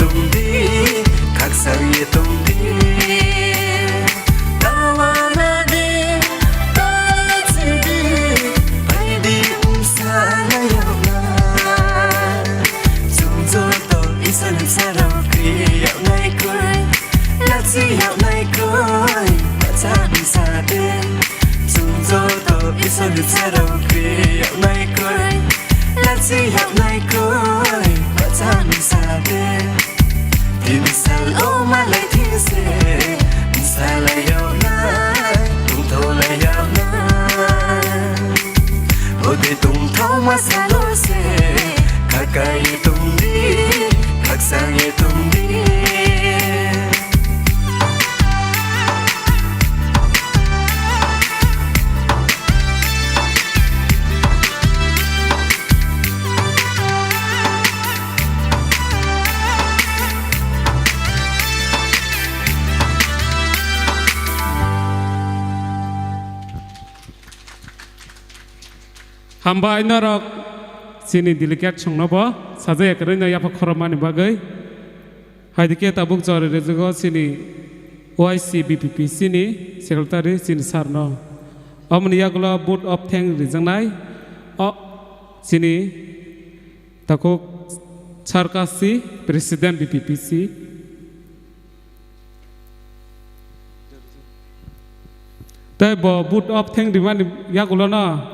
Tongdi, khakchangwi tongdi. Tawana de, tachi di, phaidi wngsa nayokna. Chwng joto Isorni sarao kri yawnai kroi, lachi yawnai kroi, bacha wngsa de. Chwng joto Isorni sarao kri yawnai kroi, lachi yawnai kroi, bacha wngsa de. Tini sal o malai thingse, salai yawnai, tongtholai yawnai. Bode tongthokma salo se, khakai tongdi, khakchangwi tongdi. Hambai norok chini delegate songno bo sajak kwrwino yapha khorokmani bagwi. Haidike tabuk jora rijago chini O I C B P P C ni secretary chini sir no. Omoni yagulo vote of thanks rijaknai o chini takhuk sir kasi president B P P C. Tei bo vote of thanks rimani yagulono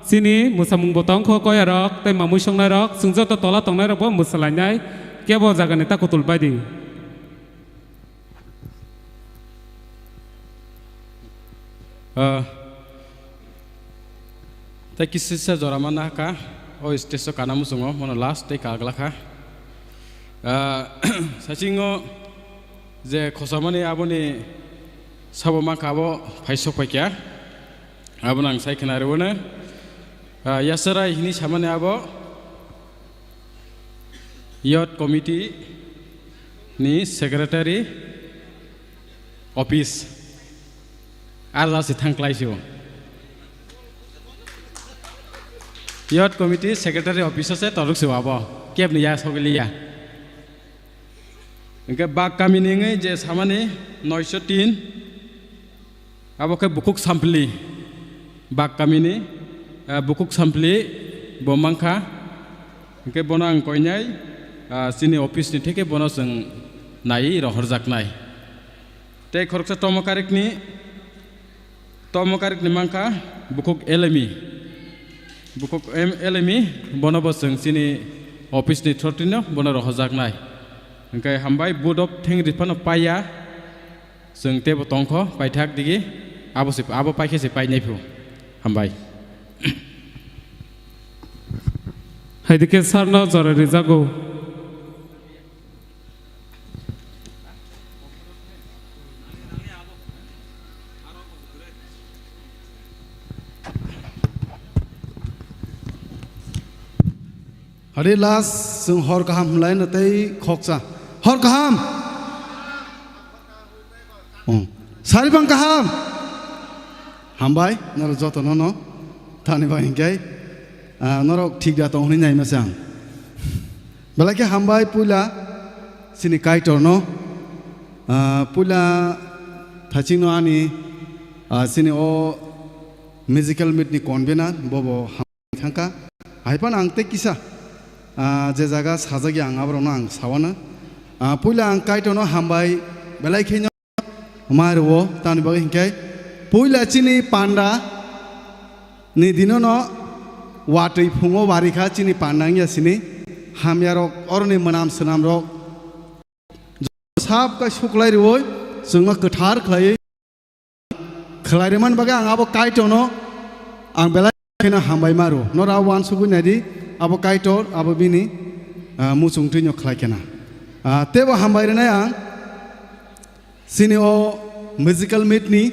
chini mwsamung bo tongkho koyarok tei mamui songnairok, chwng joto tola tongnairokbo mwsalainai kebo jagani ta kutul baidi. Ah, tei kisisa jora manna kha, o stage o kana muchungo, mono last tei kagla kha. Ah, sachingo je khosamani aboni sabo mankha abo phaisok paikha, abono ang sai khna rwno. Ah, yasarai hini samani abo Youth Committee ni Secretary Office. Ar lasi thang klai sio. Youth Committee Secretary Office se toruk sio abo. Kebni ya sogili ya. Hingke bak kamini wngwi je samani noisho tin. Abo khe Bukhuk Sampli, Bak kamini, eh, Bukhuk Sampli bo mankha. Hingke bono ang koinai, ah, chini office ni theke bono chwng naiwi rohorjaknai. Tei khoroksa Tomokarikni, Tomokarikni mankha Bukhuk Elemi. Bukhuk em-, Elemi bono bo chwng chini office ni through no bono rohorjaknai. Hingke hambai vote of thanks riphano paiya. Chwng teibo tongkho, paithak digi, abo se, abo paikhe se painai phu. Hambai. Haidike sarno jora rijago. Hari last chwng hor kaham hwnlaino tei khoksa. Hor kaham! Oh. Saribang kaham! Hambai, norok jotono no. Thani bai hinkhe, ah, norok thik da tong hwnwi naima se ang. Belai khe hambai puila chini Kaitorno. Ah, puila thachingno ani, ah, chini o musical meet ni convener, bobo thangkha. Hai phano ang tei kisa, ah, je jaga sajagya ang aborokno ang sawano. Ah, puila ang Kaitorno hambai belai khe no ma rwo, tamni bagwi hinkhe puila chini panda ni dinono watwi phungo barikha chini panda wngya sini hamyarok oroni mwnam swnamrok sab kai suklai rwoi chwngno kwthar khlaiwi khlai rwmani bagwi ang abo Kaitorno ang belai kheno hambai ma rwo. Noro abo uansugwi naidi, abo Kaitor, abo bini, ah, muchung twino khlai khena. Ah, teibo hambai rwnai ang chini o musical meet ni,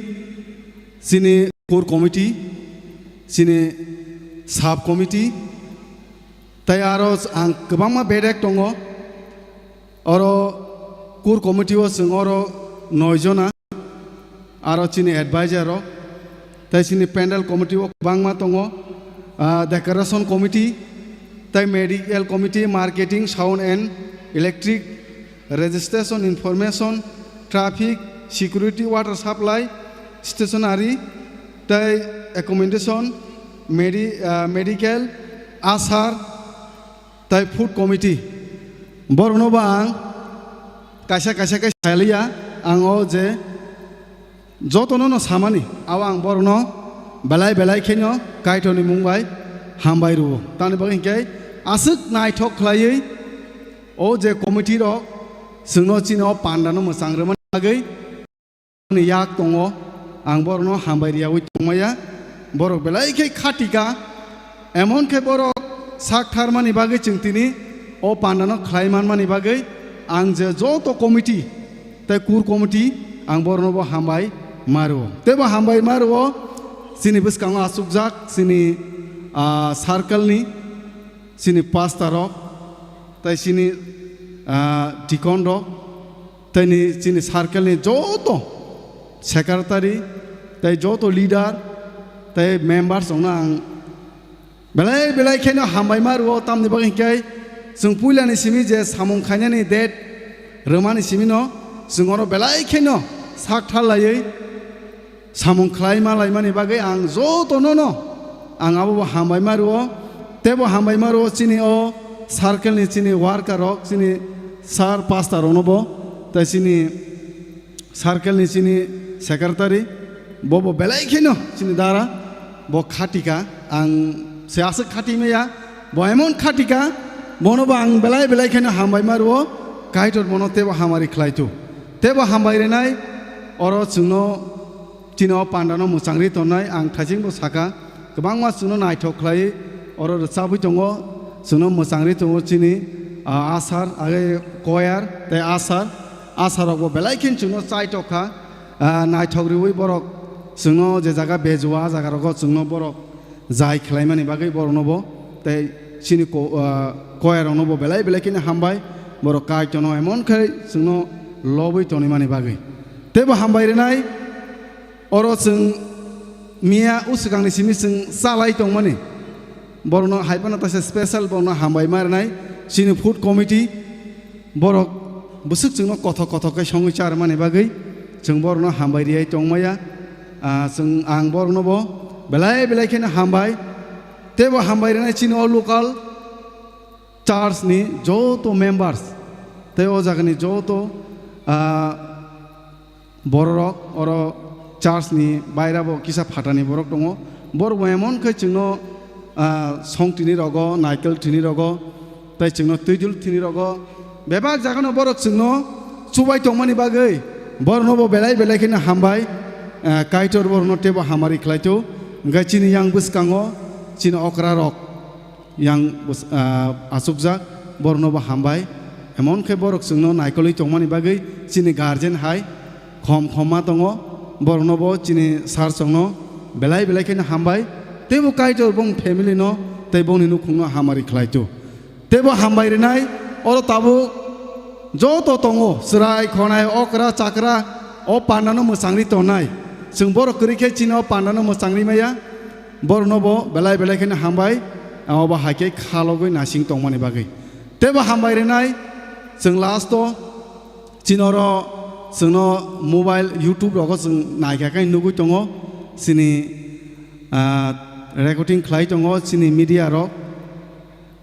chini core committee, chini sub committee, tei aro ang kwbangma bedek tongo. Oro core committee o chwng oro noi jona, aro chini advisor rok, tei chini pandal committee o kwbangma tongo, ah, decoration committee, tei medical committee, marketing, sound and electric, registration information, traffic, security, water supply, stationery, tei accommodation, medi-, ah, medical, asar, tei food committee. Borokno bo ang kaisa kaisa khe saliya, ang o je jotono no samani, abo ang borokno belai belai kheno Kaitorni mung bai hambai rwo. Tamni bagwi hinkhe aswk naithok khlaiwi o je committee rok chwngno chini o pandano mwchang rwmani bagwi ni yak tongo, ang borokno hambai riyawi tongmaya. Borok belai khe khatika, emon khe borok sak tharmani bagwi chwng tini o pandano khlai manmani bagwi ang je joto committee tei kur committee ang borokno bo hambai maro. Tei bo hambai maro chini bwskango achukjak chini, ah, circle ni chini pastor rok, tei chini, ah, deacon rok, tei ni chini circle ni joto secretary, tei joto leader, tei members rokno ang belai belai kheno hambai ma rwo, tamni bagwi hinkhe chwng puilani simi je samung khainani date rwmani simi no chwng oro belai kheno sak thar laiwi samung khlai ma laimani bagwi ang jotono no ang abo bo hambai ma rwo, tei bo hambai ma rwo chini o circle ni chini worker rok, chini sir pastor rokno bo, tei chini circle ni chini secretary, bo bo belai kheno chini dara, bo khatika, ang se aswk khati maya, bo emon khatika, bono bo ang belai belai kheno hambai ma rwo, Kaitor bono tei bo hamari khlai tu, tei bo hambai rwnai, oro chwngno chini o pandano mwchangri tongnai, ang thaisingbo saka, kwbangma chwngno naithok khlai oro rwchabwi tongo, chwngno mwchangri tongo chini, ah, asar, age choir tei asar, asarokbo belai khe chwngno chaitok kha, ah, naithok riwi borok chwngno je jaga bejua, ah, jagarogo chwngno borok jai khlaimani bagwi borokno bo tei chini ko-, ah, choir rokno bo belai belai kheno hambai, borok Kaitorno emon khe chwngno lobwi tonimani bagwi. Tei bo hambai rwnai, oro chwng miya uswkangni simi chwng chalai tongmani, borokno hai phano taisa special borokno hambai ma rwnai, chini food committee, borok bwswk chwngno kothok kothok khe songwi cha rwmani bagwi chwng borokno hambai riyai tongmaya. Ah, chwng, ang borokno bo belai belai kheno hambai, tei bo hambai rwnai chini o local church ni joto members tei o jagani joto, ah, bororok, oro church ni baira bo kisa phatani borok tongo. Borok bo emon khe chwngno, ah, song tini rogo, naikel tini rogo, tei chwngno twijul tini rogo. Bebak jagano borok chwngno chubai tongmani bagwi borokno bo belai belai kheno hambai, ah, Kaitor borokno tei bo hamari khlai tu. Hwnkhe chini yang bwskango chini okra rok, yang bwsa-, ah, achukjak, borokno bo hambai. Emon khe borok chwngno naikolwi tongmani bagwi chini guardian hai khom khom ma tongo, borokno bo chini sir chwngno belai belai kheno hambai. Tei bo Kaitor bong family no tei bongni nukhungno hamari khlai tu. Tei bo hambai rwnai, oro tabuk joto tongo, chwrai, khonai, okra, chakra, o pandano mwchangri tongnai. Chwng borok kwrwi khe chini o pandano mwchangri maya. Borokno bo belai belai kheno hambai, abo bo hai khe khalogwi naising tongmani bagwi. Tei bo hambai rwnai, chwng last o chini oro chwngno mobile, YouTube rogo chwng naikha khe nugwi tongo, chini, ah, recording khlai tongo chini media rok.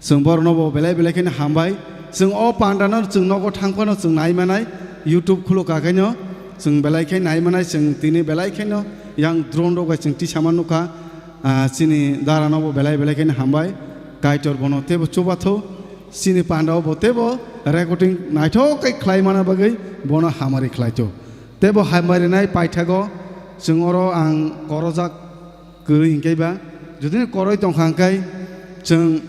Chwng borokno bo belai belai kheno hambai. Chwng o pandano chwng nogo thang phano chwng nai manai, YouTube khuluk kha khaino chwng belai khe nai manai, chwng tini belai kheno yang drone rok bai chwng tisama nukha. Ah, chini dara no bo belai belai kheno hambai, Kaitor bono tebo chubatho, chini pandao bo tebo recording naithok khe khlai mana bagwi bono hamari khlaitho. Tebo hambai rwnai paithago chwng oro ang korojak kwrwi hinkhe ba, judino koroi tongkha hwnkhe chwng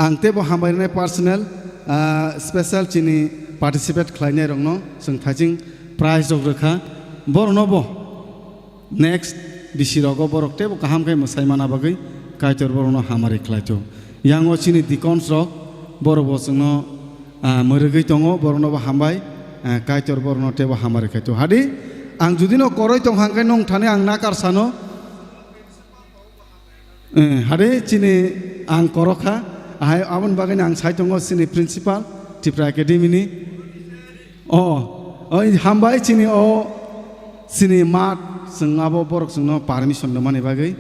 Ang tebo hambai rwnai personal, ah, special chini participate khlainai rokno chwng thaising prize rok rwkha. Borokno bo next bisi rogo borok tebo kaham khe mwsai mana bagwi Kaitor borokno hamari khlaitho. Yango chini deacons rok borok bo chwngno, ah, mwrwgwi tongo, borokno bo hambai, ah, Kaitor borokno tebo hamari khaitho. Hadi ang judino koroi tongkha hwnkhe nwng thani ang nakar sano. Eh, hade chini ang korokha, ahai aboni bagwi ang sai tongo chini principal Tripura Academy ni. O, oi, hambai chini o, chini mat, chwng abo borok chwngno permission rwmani bagwi,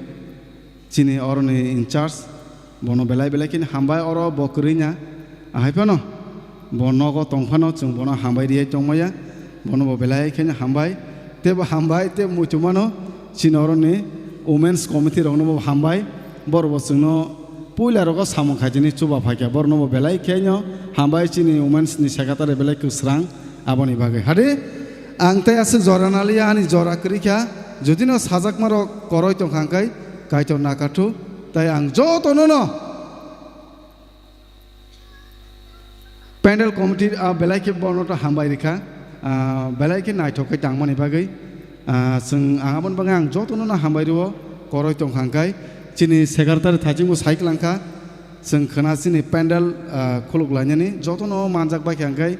chini oroni in charge, bono belai belai kheno hambai, oro bo kwrwi na, ahai phano, bo nogo tong phano chwng bono hambai riyai tongmaya, bono bo belai kheno hambai, tebo hambai, tei muitu mano, chini oroni women's committee rokno bo hambai, borok bo chwngno puila rogo samung khaijani chuba phaikha, borokno bo belai kheno hambai chini women's ni secretary belai kwsrang aboni bagwi. Hade, ang tei aswk jora naliya, ani jora kwrwi kha, jodi no sajakma rok koroi tong kha hwnkhe Kaitor nakathu, tai ang jotono no Pandal committee, ah, belai khe bono to hambai rikha, ah, belai khe naithok khe tangmani bagwi, ah, chwng ang aboni bagwi ang jotono no hambai rwo, koroi tong kha hwnkhe chini secretary thachingbo sai kwlangkha, chwng khwna chini pandal, ah, khuluk lainani jotono manjak bai kha hwnkhe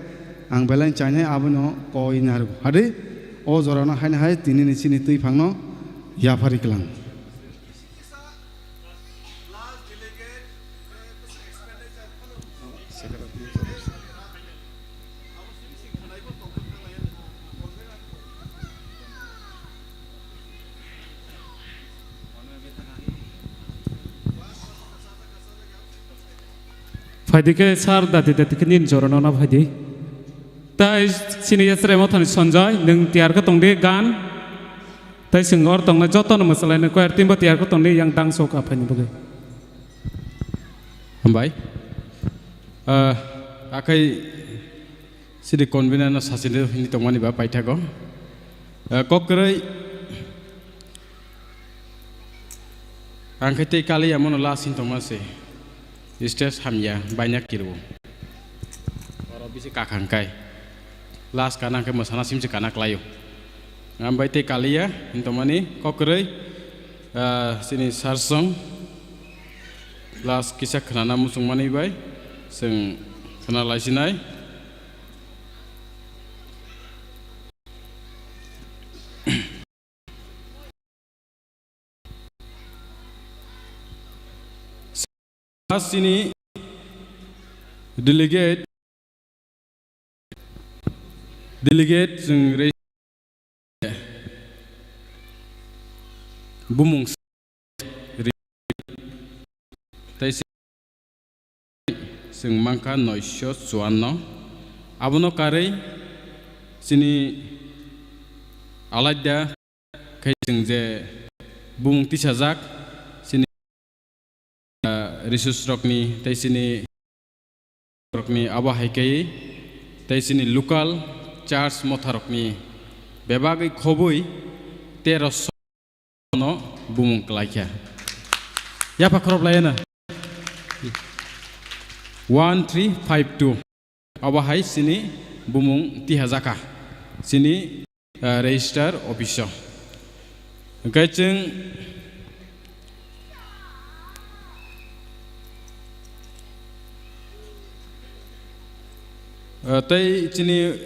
ang belai chainai abono koi narwgo. Hade o jorano haino hai tinini chini twiphangno yaphari kwlang. Phaidi khe sir, dati dati khe nini jorano na phaidi. Tai chini yasre mo thani Sanjay, nwng tiyar khe tongdi gan. Tai chwng or tongnai jotono mwsalaino choir team bo tiyar khe tongdi yang dance o kaphaini bagwi. Hambai. Ah, akhai sidi convener no sachini hini tongmani ba paithago. Ah, kok kwrwi. Ang khe tei kaliya mono last hini tongma se. Stage hamya, baina kirwo. Oro bisi kakhang kai. Last kana khe mwsana simse kana klaio. Ang bai tei kaliya, hintomani kokroi, ah, chini sarsong. Last kisa khnana muchungmani bai, chwng khna laisinai. Sini delegate, delegate chwng re-, bumung s-, re-, tai si-, chwng mankha noisho chuanno. Abono karwi chini alaida khe chwng je bumung tisajak, chini, ah, resource rokni tei chini rokni abo hai khe tei chini local church motha rokni bebagwi khobwi tero no bumung kwlaikha. Yapha khorop laiyana. One three five two. Abo hai chini bumung tihajakha. Chini, eh, register office o. Hwnkhe chwng, eh, tei chini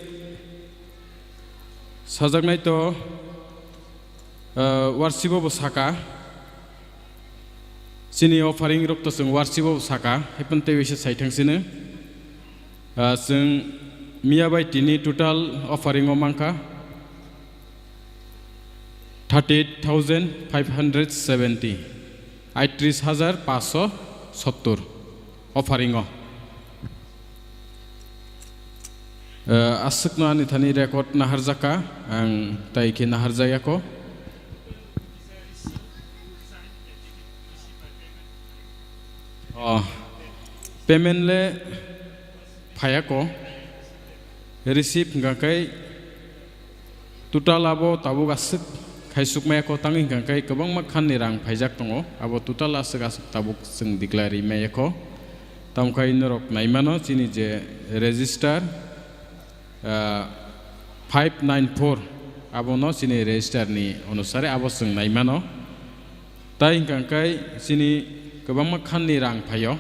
sajaknai to, eh, worship o bo saka. Chini offering rok to chwng worship o saka, haiphano tei waisa sai thang sino. Ah, chwng miya bai tini total offering o mankha thirty eight thousand five hundred seventy, aitris hajar paanch sho sottor offering o. Eh, aswkno ani thani record naharjakha, ang tai khe naharjakya kho. Oh, payment le phaiya kho, receive hwnkha khe total abo tabuk aswk khaisukmaya kho, tangwi hwnkha khe kwbangma khanni rang phaijak tongo, abo total aswk aswk tabuk chwng declare rimaya kho. Tamkhe norok naimano chini je register, ah, five nine four, abono chini register ni onusare abo chwng naimano. Tai hwnkha khe chini kwbangma khanni rang phaio,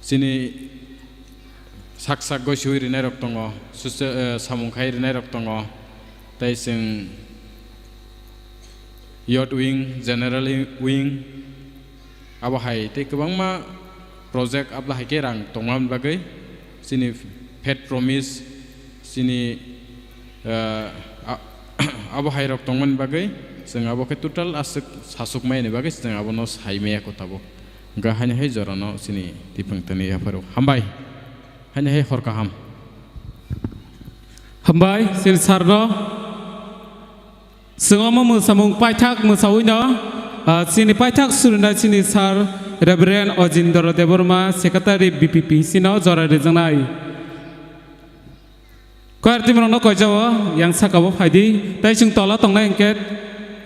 chini sak sak goi sui rinai rok tongo, susa-, eh, samung khai rinai rok tongo, tai chwng youth wing, general wing, abo hai tei kwbangma project abla hai khe rang tongmani bagwi chini faith promise Chini, eh, a-, abo hai rok tongmani bagwi chwng abo khe total aswk sasuk maya ni bagwi chwng abono sai maya ko tabuk. Hwnkhe haino hai jorano chini tiphang tani yapharo. Hambai. Haino hai hor kaham. Hambai, chini sir no. Chwng omo mwsamung paithak mwsawi no, ah, chini paithak surinai chini sir Reverend Ojindra Debbarma, Secretary B P P C no jora rijak nai. Choir team rokno koijao, yang sakao phaidi, tei chwng tola tongnai hwnkhe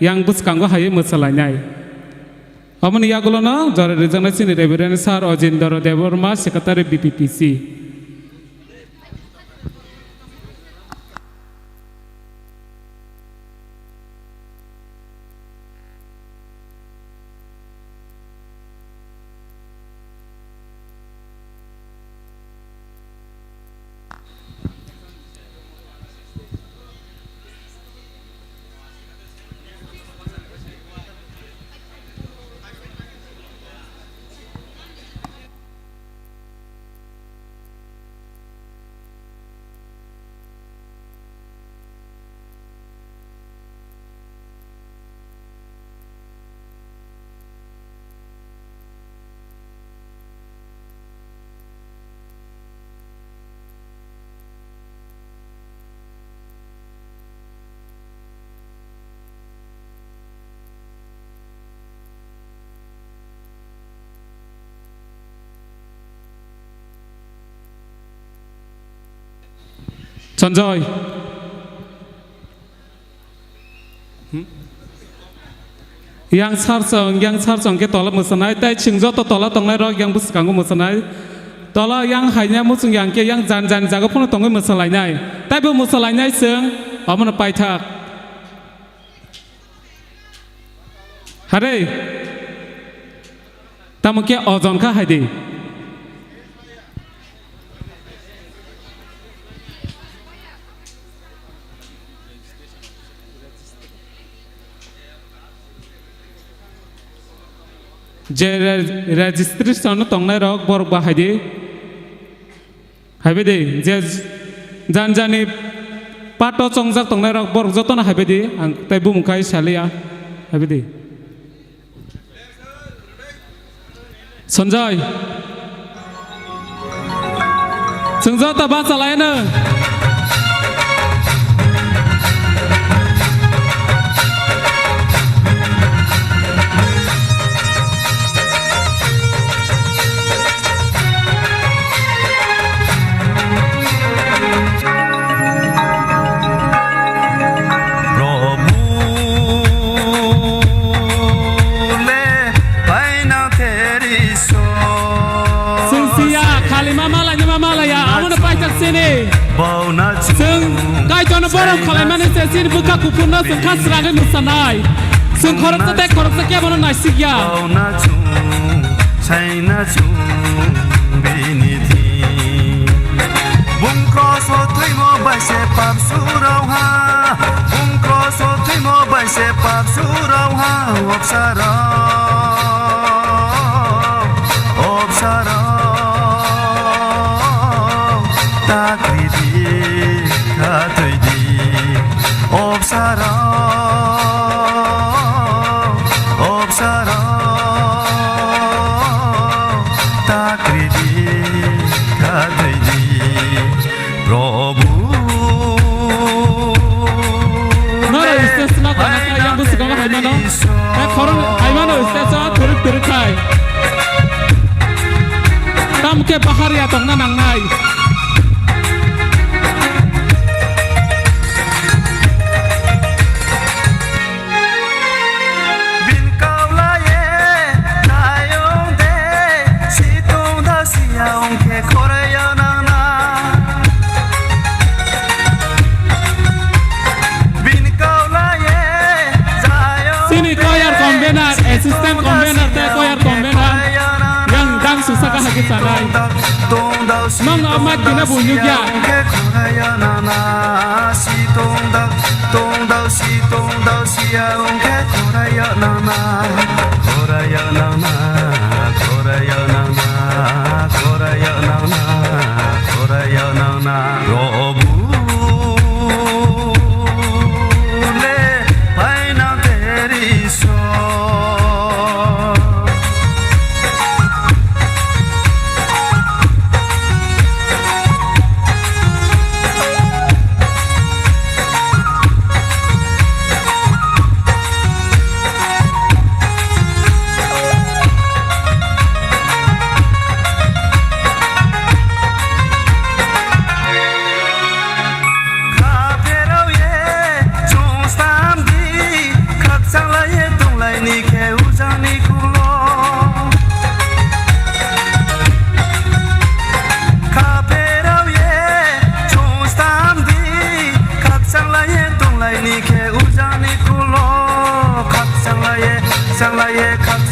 yang bwskango haiwi mwsalainai. Aboni yagulono jora rijaknai chini Reverend Sir Ojindra Debbarma, Secretary B P P C. Sanjoy. Hmm? Yang sar song, yang sar song khe tola mwsanai, tei chwng joto tola tongnai rok yang bwskango mwsanai. Tola yang haina muchung yang khe yang jan jan jaga phano tongwi mwsalainai. Tei bo mwsalainai chwng omono paithak. Hare. Tamo khe ojon kha hai di. Je re-, registration tongnai rok borok ba hai di. Haibaidi, je jan jani pato chongjak tongnai rok borok jotono haibaidi, ang tei bumung kai saliya, haibaidi. Sanjoy. Chwng joto bachalai no. Prabhu le paina teri so. Chwng siya, khali ma malai, ma malai ya, amo no paithak sini. Bauna chu. Chwng Kaitorno borom khalaimani se chini bwkha kuphurno chwng kha srangwi mwsanai. Chwng khoroksa tei khoroksa kebono naisik ya. Bauna chu, saina chu, bini thi. Bung kroso thwimo bai se pap surau ha. Bung kroso thwimo bai se pap surau ha. Obsarau, obsarau. Takridi, khatwidi, obsarok, obsarok, takridi, khatwidi, Prabhu. Noro stage no kana kha yang bwswkango hai mano. Hai khorang hai mano stage o thwrwk thwrwk khai. Tamo khe bahar ya tongna nangnai. Bin kaulaye tayong de, situng da siya ong khe khoraya nangna. Bin kaulaye tayong de. Chini choir convener, assistant convener tei choir convener yang dang susa kahai khe chanai. Nong no mic dina bunyuk ya.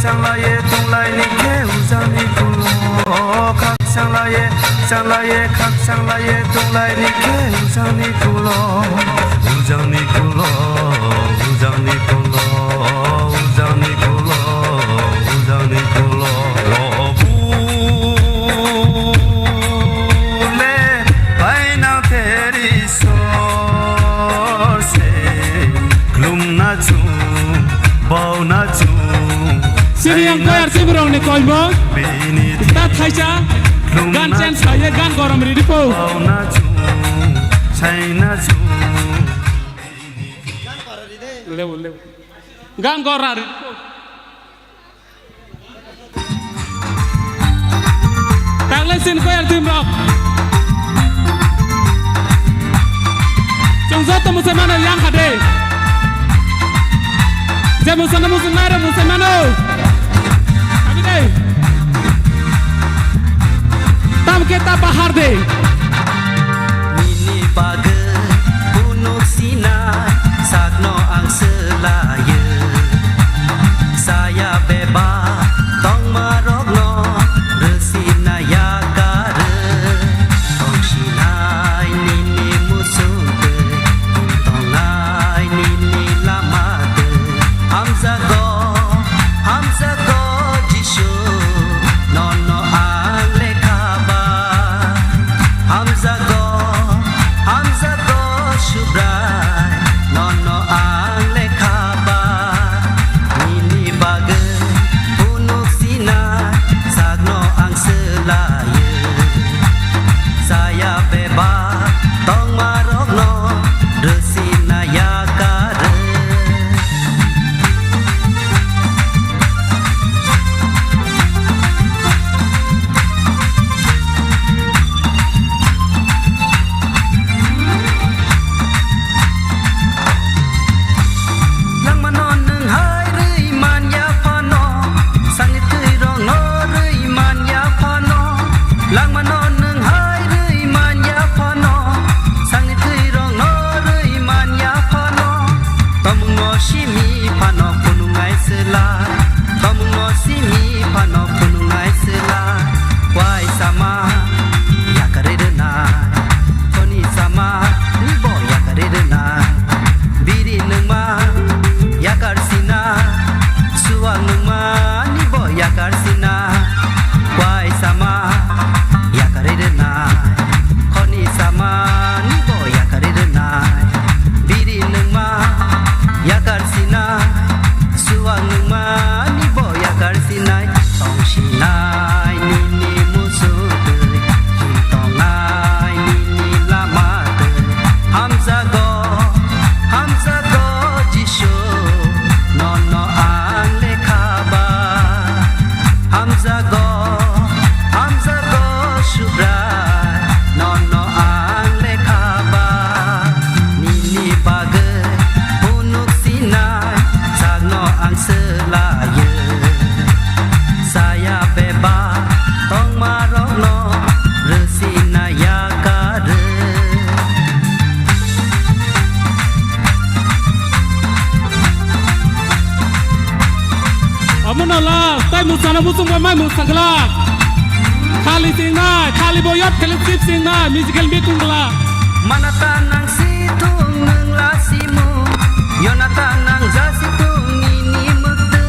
Khakchanglaye tonglaini khe ujangni kulo, khakchanglaye, changlaye, khakchanglaye tonglaini khe ujangni kulo, ujangni kulo, ujangni kulo, ujangni kulo, ujangni kulo. Prabhu le painang teri sor se klumna chung, bauna chung. Sini yang koyar sibirong ni koibo. Ta thaisa. Gan change khaye, gan gorom ridi po. Lew, lew. Gan gorom ridi po. Taglai sin koyar team rok. Chwng joto mwsai mano yang hade. Je mwsano mwsang nai rok mwsai mano. Abi de. Tam ke ta bahar de. Nini bagwi phunuk sinai sakno ang swlaio. Saya bebak tongmarokno rwsina yakarwi. Tongsinai nini muchung twi, tongnai nini lama twi. Hamjago, hamjago Jisu, nono ang lekha ba. Hamjago, hamjago Subrai, nono ang lekha ba. Nini bagwi phunuk sinai sakno ang swlaio. Saya bebak tongmarokno rwsina yakarwi. Langmano nwng hai rwi man ya phano, sakni twi rokno rwi man ya phano. Langmano nwng hai rwi man ya phano, sakni twi rokno rwi man ya phano. Tomungno simi phano phunuknai swlai, tomungno simi phano phunuknai swlai. Wai sama yakarwi rwnai, khoni sama nibo yakarwi rwnai. Biri nwngma yakar sina, suwak nwngma nibo yakar sina. Wai sama yakarwi rwnai, khoni sama nibo yakarwi rwnai. Biri nwngma yakar sina, suwak nwngma nibo yakar sinai. Tongsinai nini muchung twi, tongnai nini lama twi. Hamjago, hamjago Jisu, nono ang lekha ba. Hamjago, hamjago Subrai, nono ang lekha ba. Nini bagwi phunuk sinai sakno ang swlaio. Saya bebak tongmarokno rwsina yakarwi. Omono last, tai mwsana muchung bai mai mwsa glak. Khali singnai, khali bo yot khali sip singnai, musical meeting glak. Mana ta nang si thung nwng la simu, yona ta nang ja si thung nini mwktwi.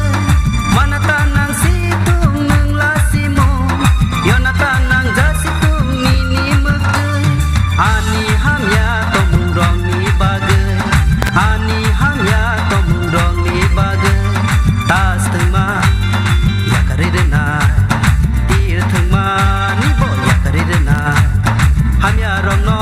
Mana ta nang si thung nwng la simu, yona ta nang ja si thung nini mwktwi. Ani hamya tongmung rokni bagwi, ani hamya tongmung rokni bagwi. Tas thwngma yakarwi rwnai, tir thwngma nibo yakarwi rwnai. Hamya rokno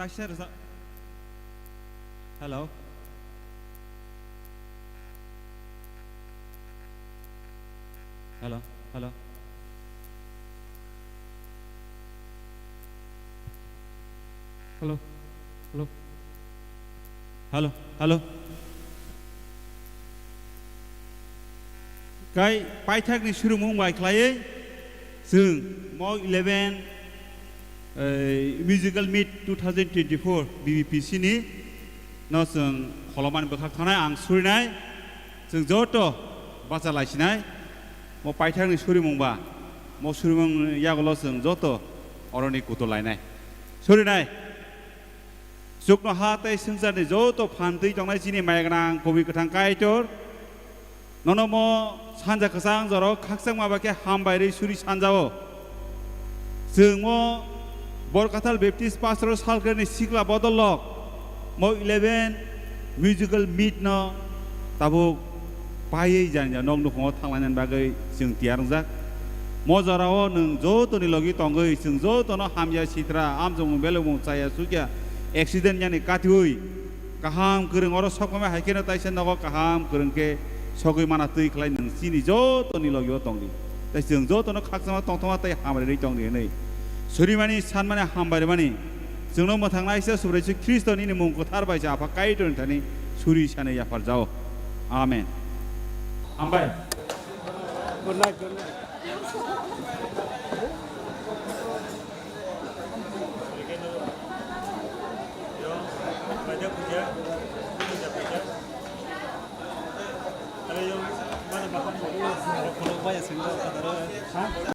Kaisa rwchap-, hello. Hello, hello. Hello, hello. Hello, hello. Kai paithakni surumung bai khlaiwi chwng mo eleven, eh, Musical Meet two thousand twenty-four B B P C ni no chwng kholomani bwkhak thanai ang surinai, chwng joto bacha laisinai, mo paithakni surimung ba, mo surimung yagulo chwng joto oroni kutu lainai, surinai. Chuknoha tei swngcharni joto phan twi tongnai chini maya gwnang Kubui Kwthang Kaitor, nono mo sanja kwchang jorao khakchangma bai khe hambai rwi suri sanjao. Chwng mo Borkathal Baptist Pastoral Circle ni sikla bodol lok mo eleven Musical Meet no tabuk paiwi jani jani nok nukhungo thanglainani bagwi chwng tiyar wngjak. Mo jorao nwng jotoni logi tongwi chwng jotono hamya sitra amchongmung belokmung chaya chukya accident yani katiwi kaham kwrwng oro sokmai hai kheno taisa nogo kaham kwrwng khe sogwi mana twi khlai nwng chini jotoni logio tongdi. Tei chwng jotono khakchangma tongthokma tei hamrwi tongdi hwnwi surimani sanmani hambai rwmani chwngno mwthangnaisa Subrai Jisu Khristo nini mung kwthar bai se Apha Kaitorni thani suri sanwi yapharjao. Amen. Hambai. Good night, good night.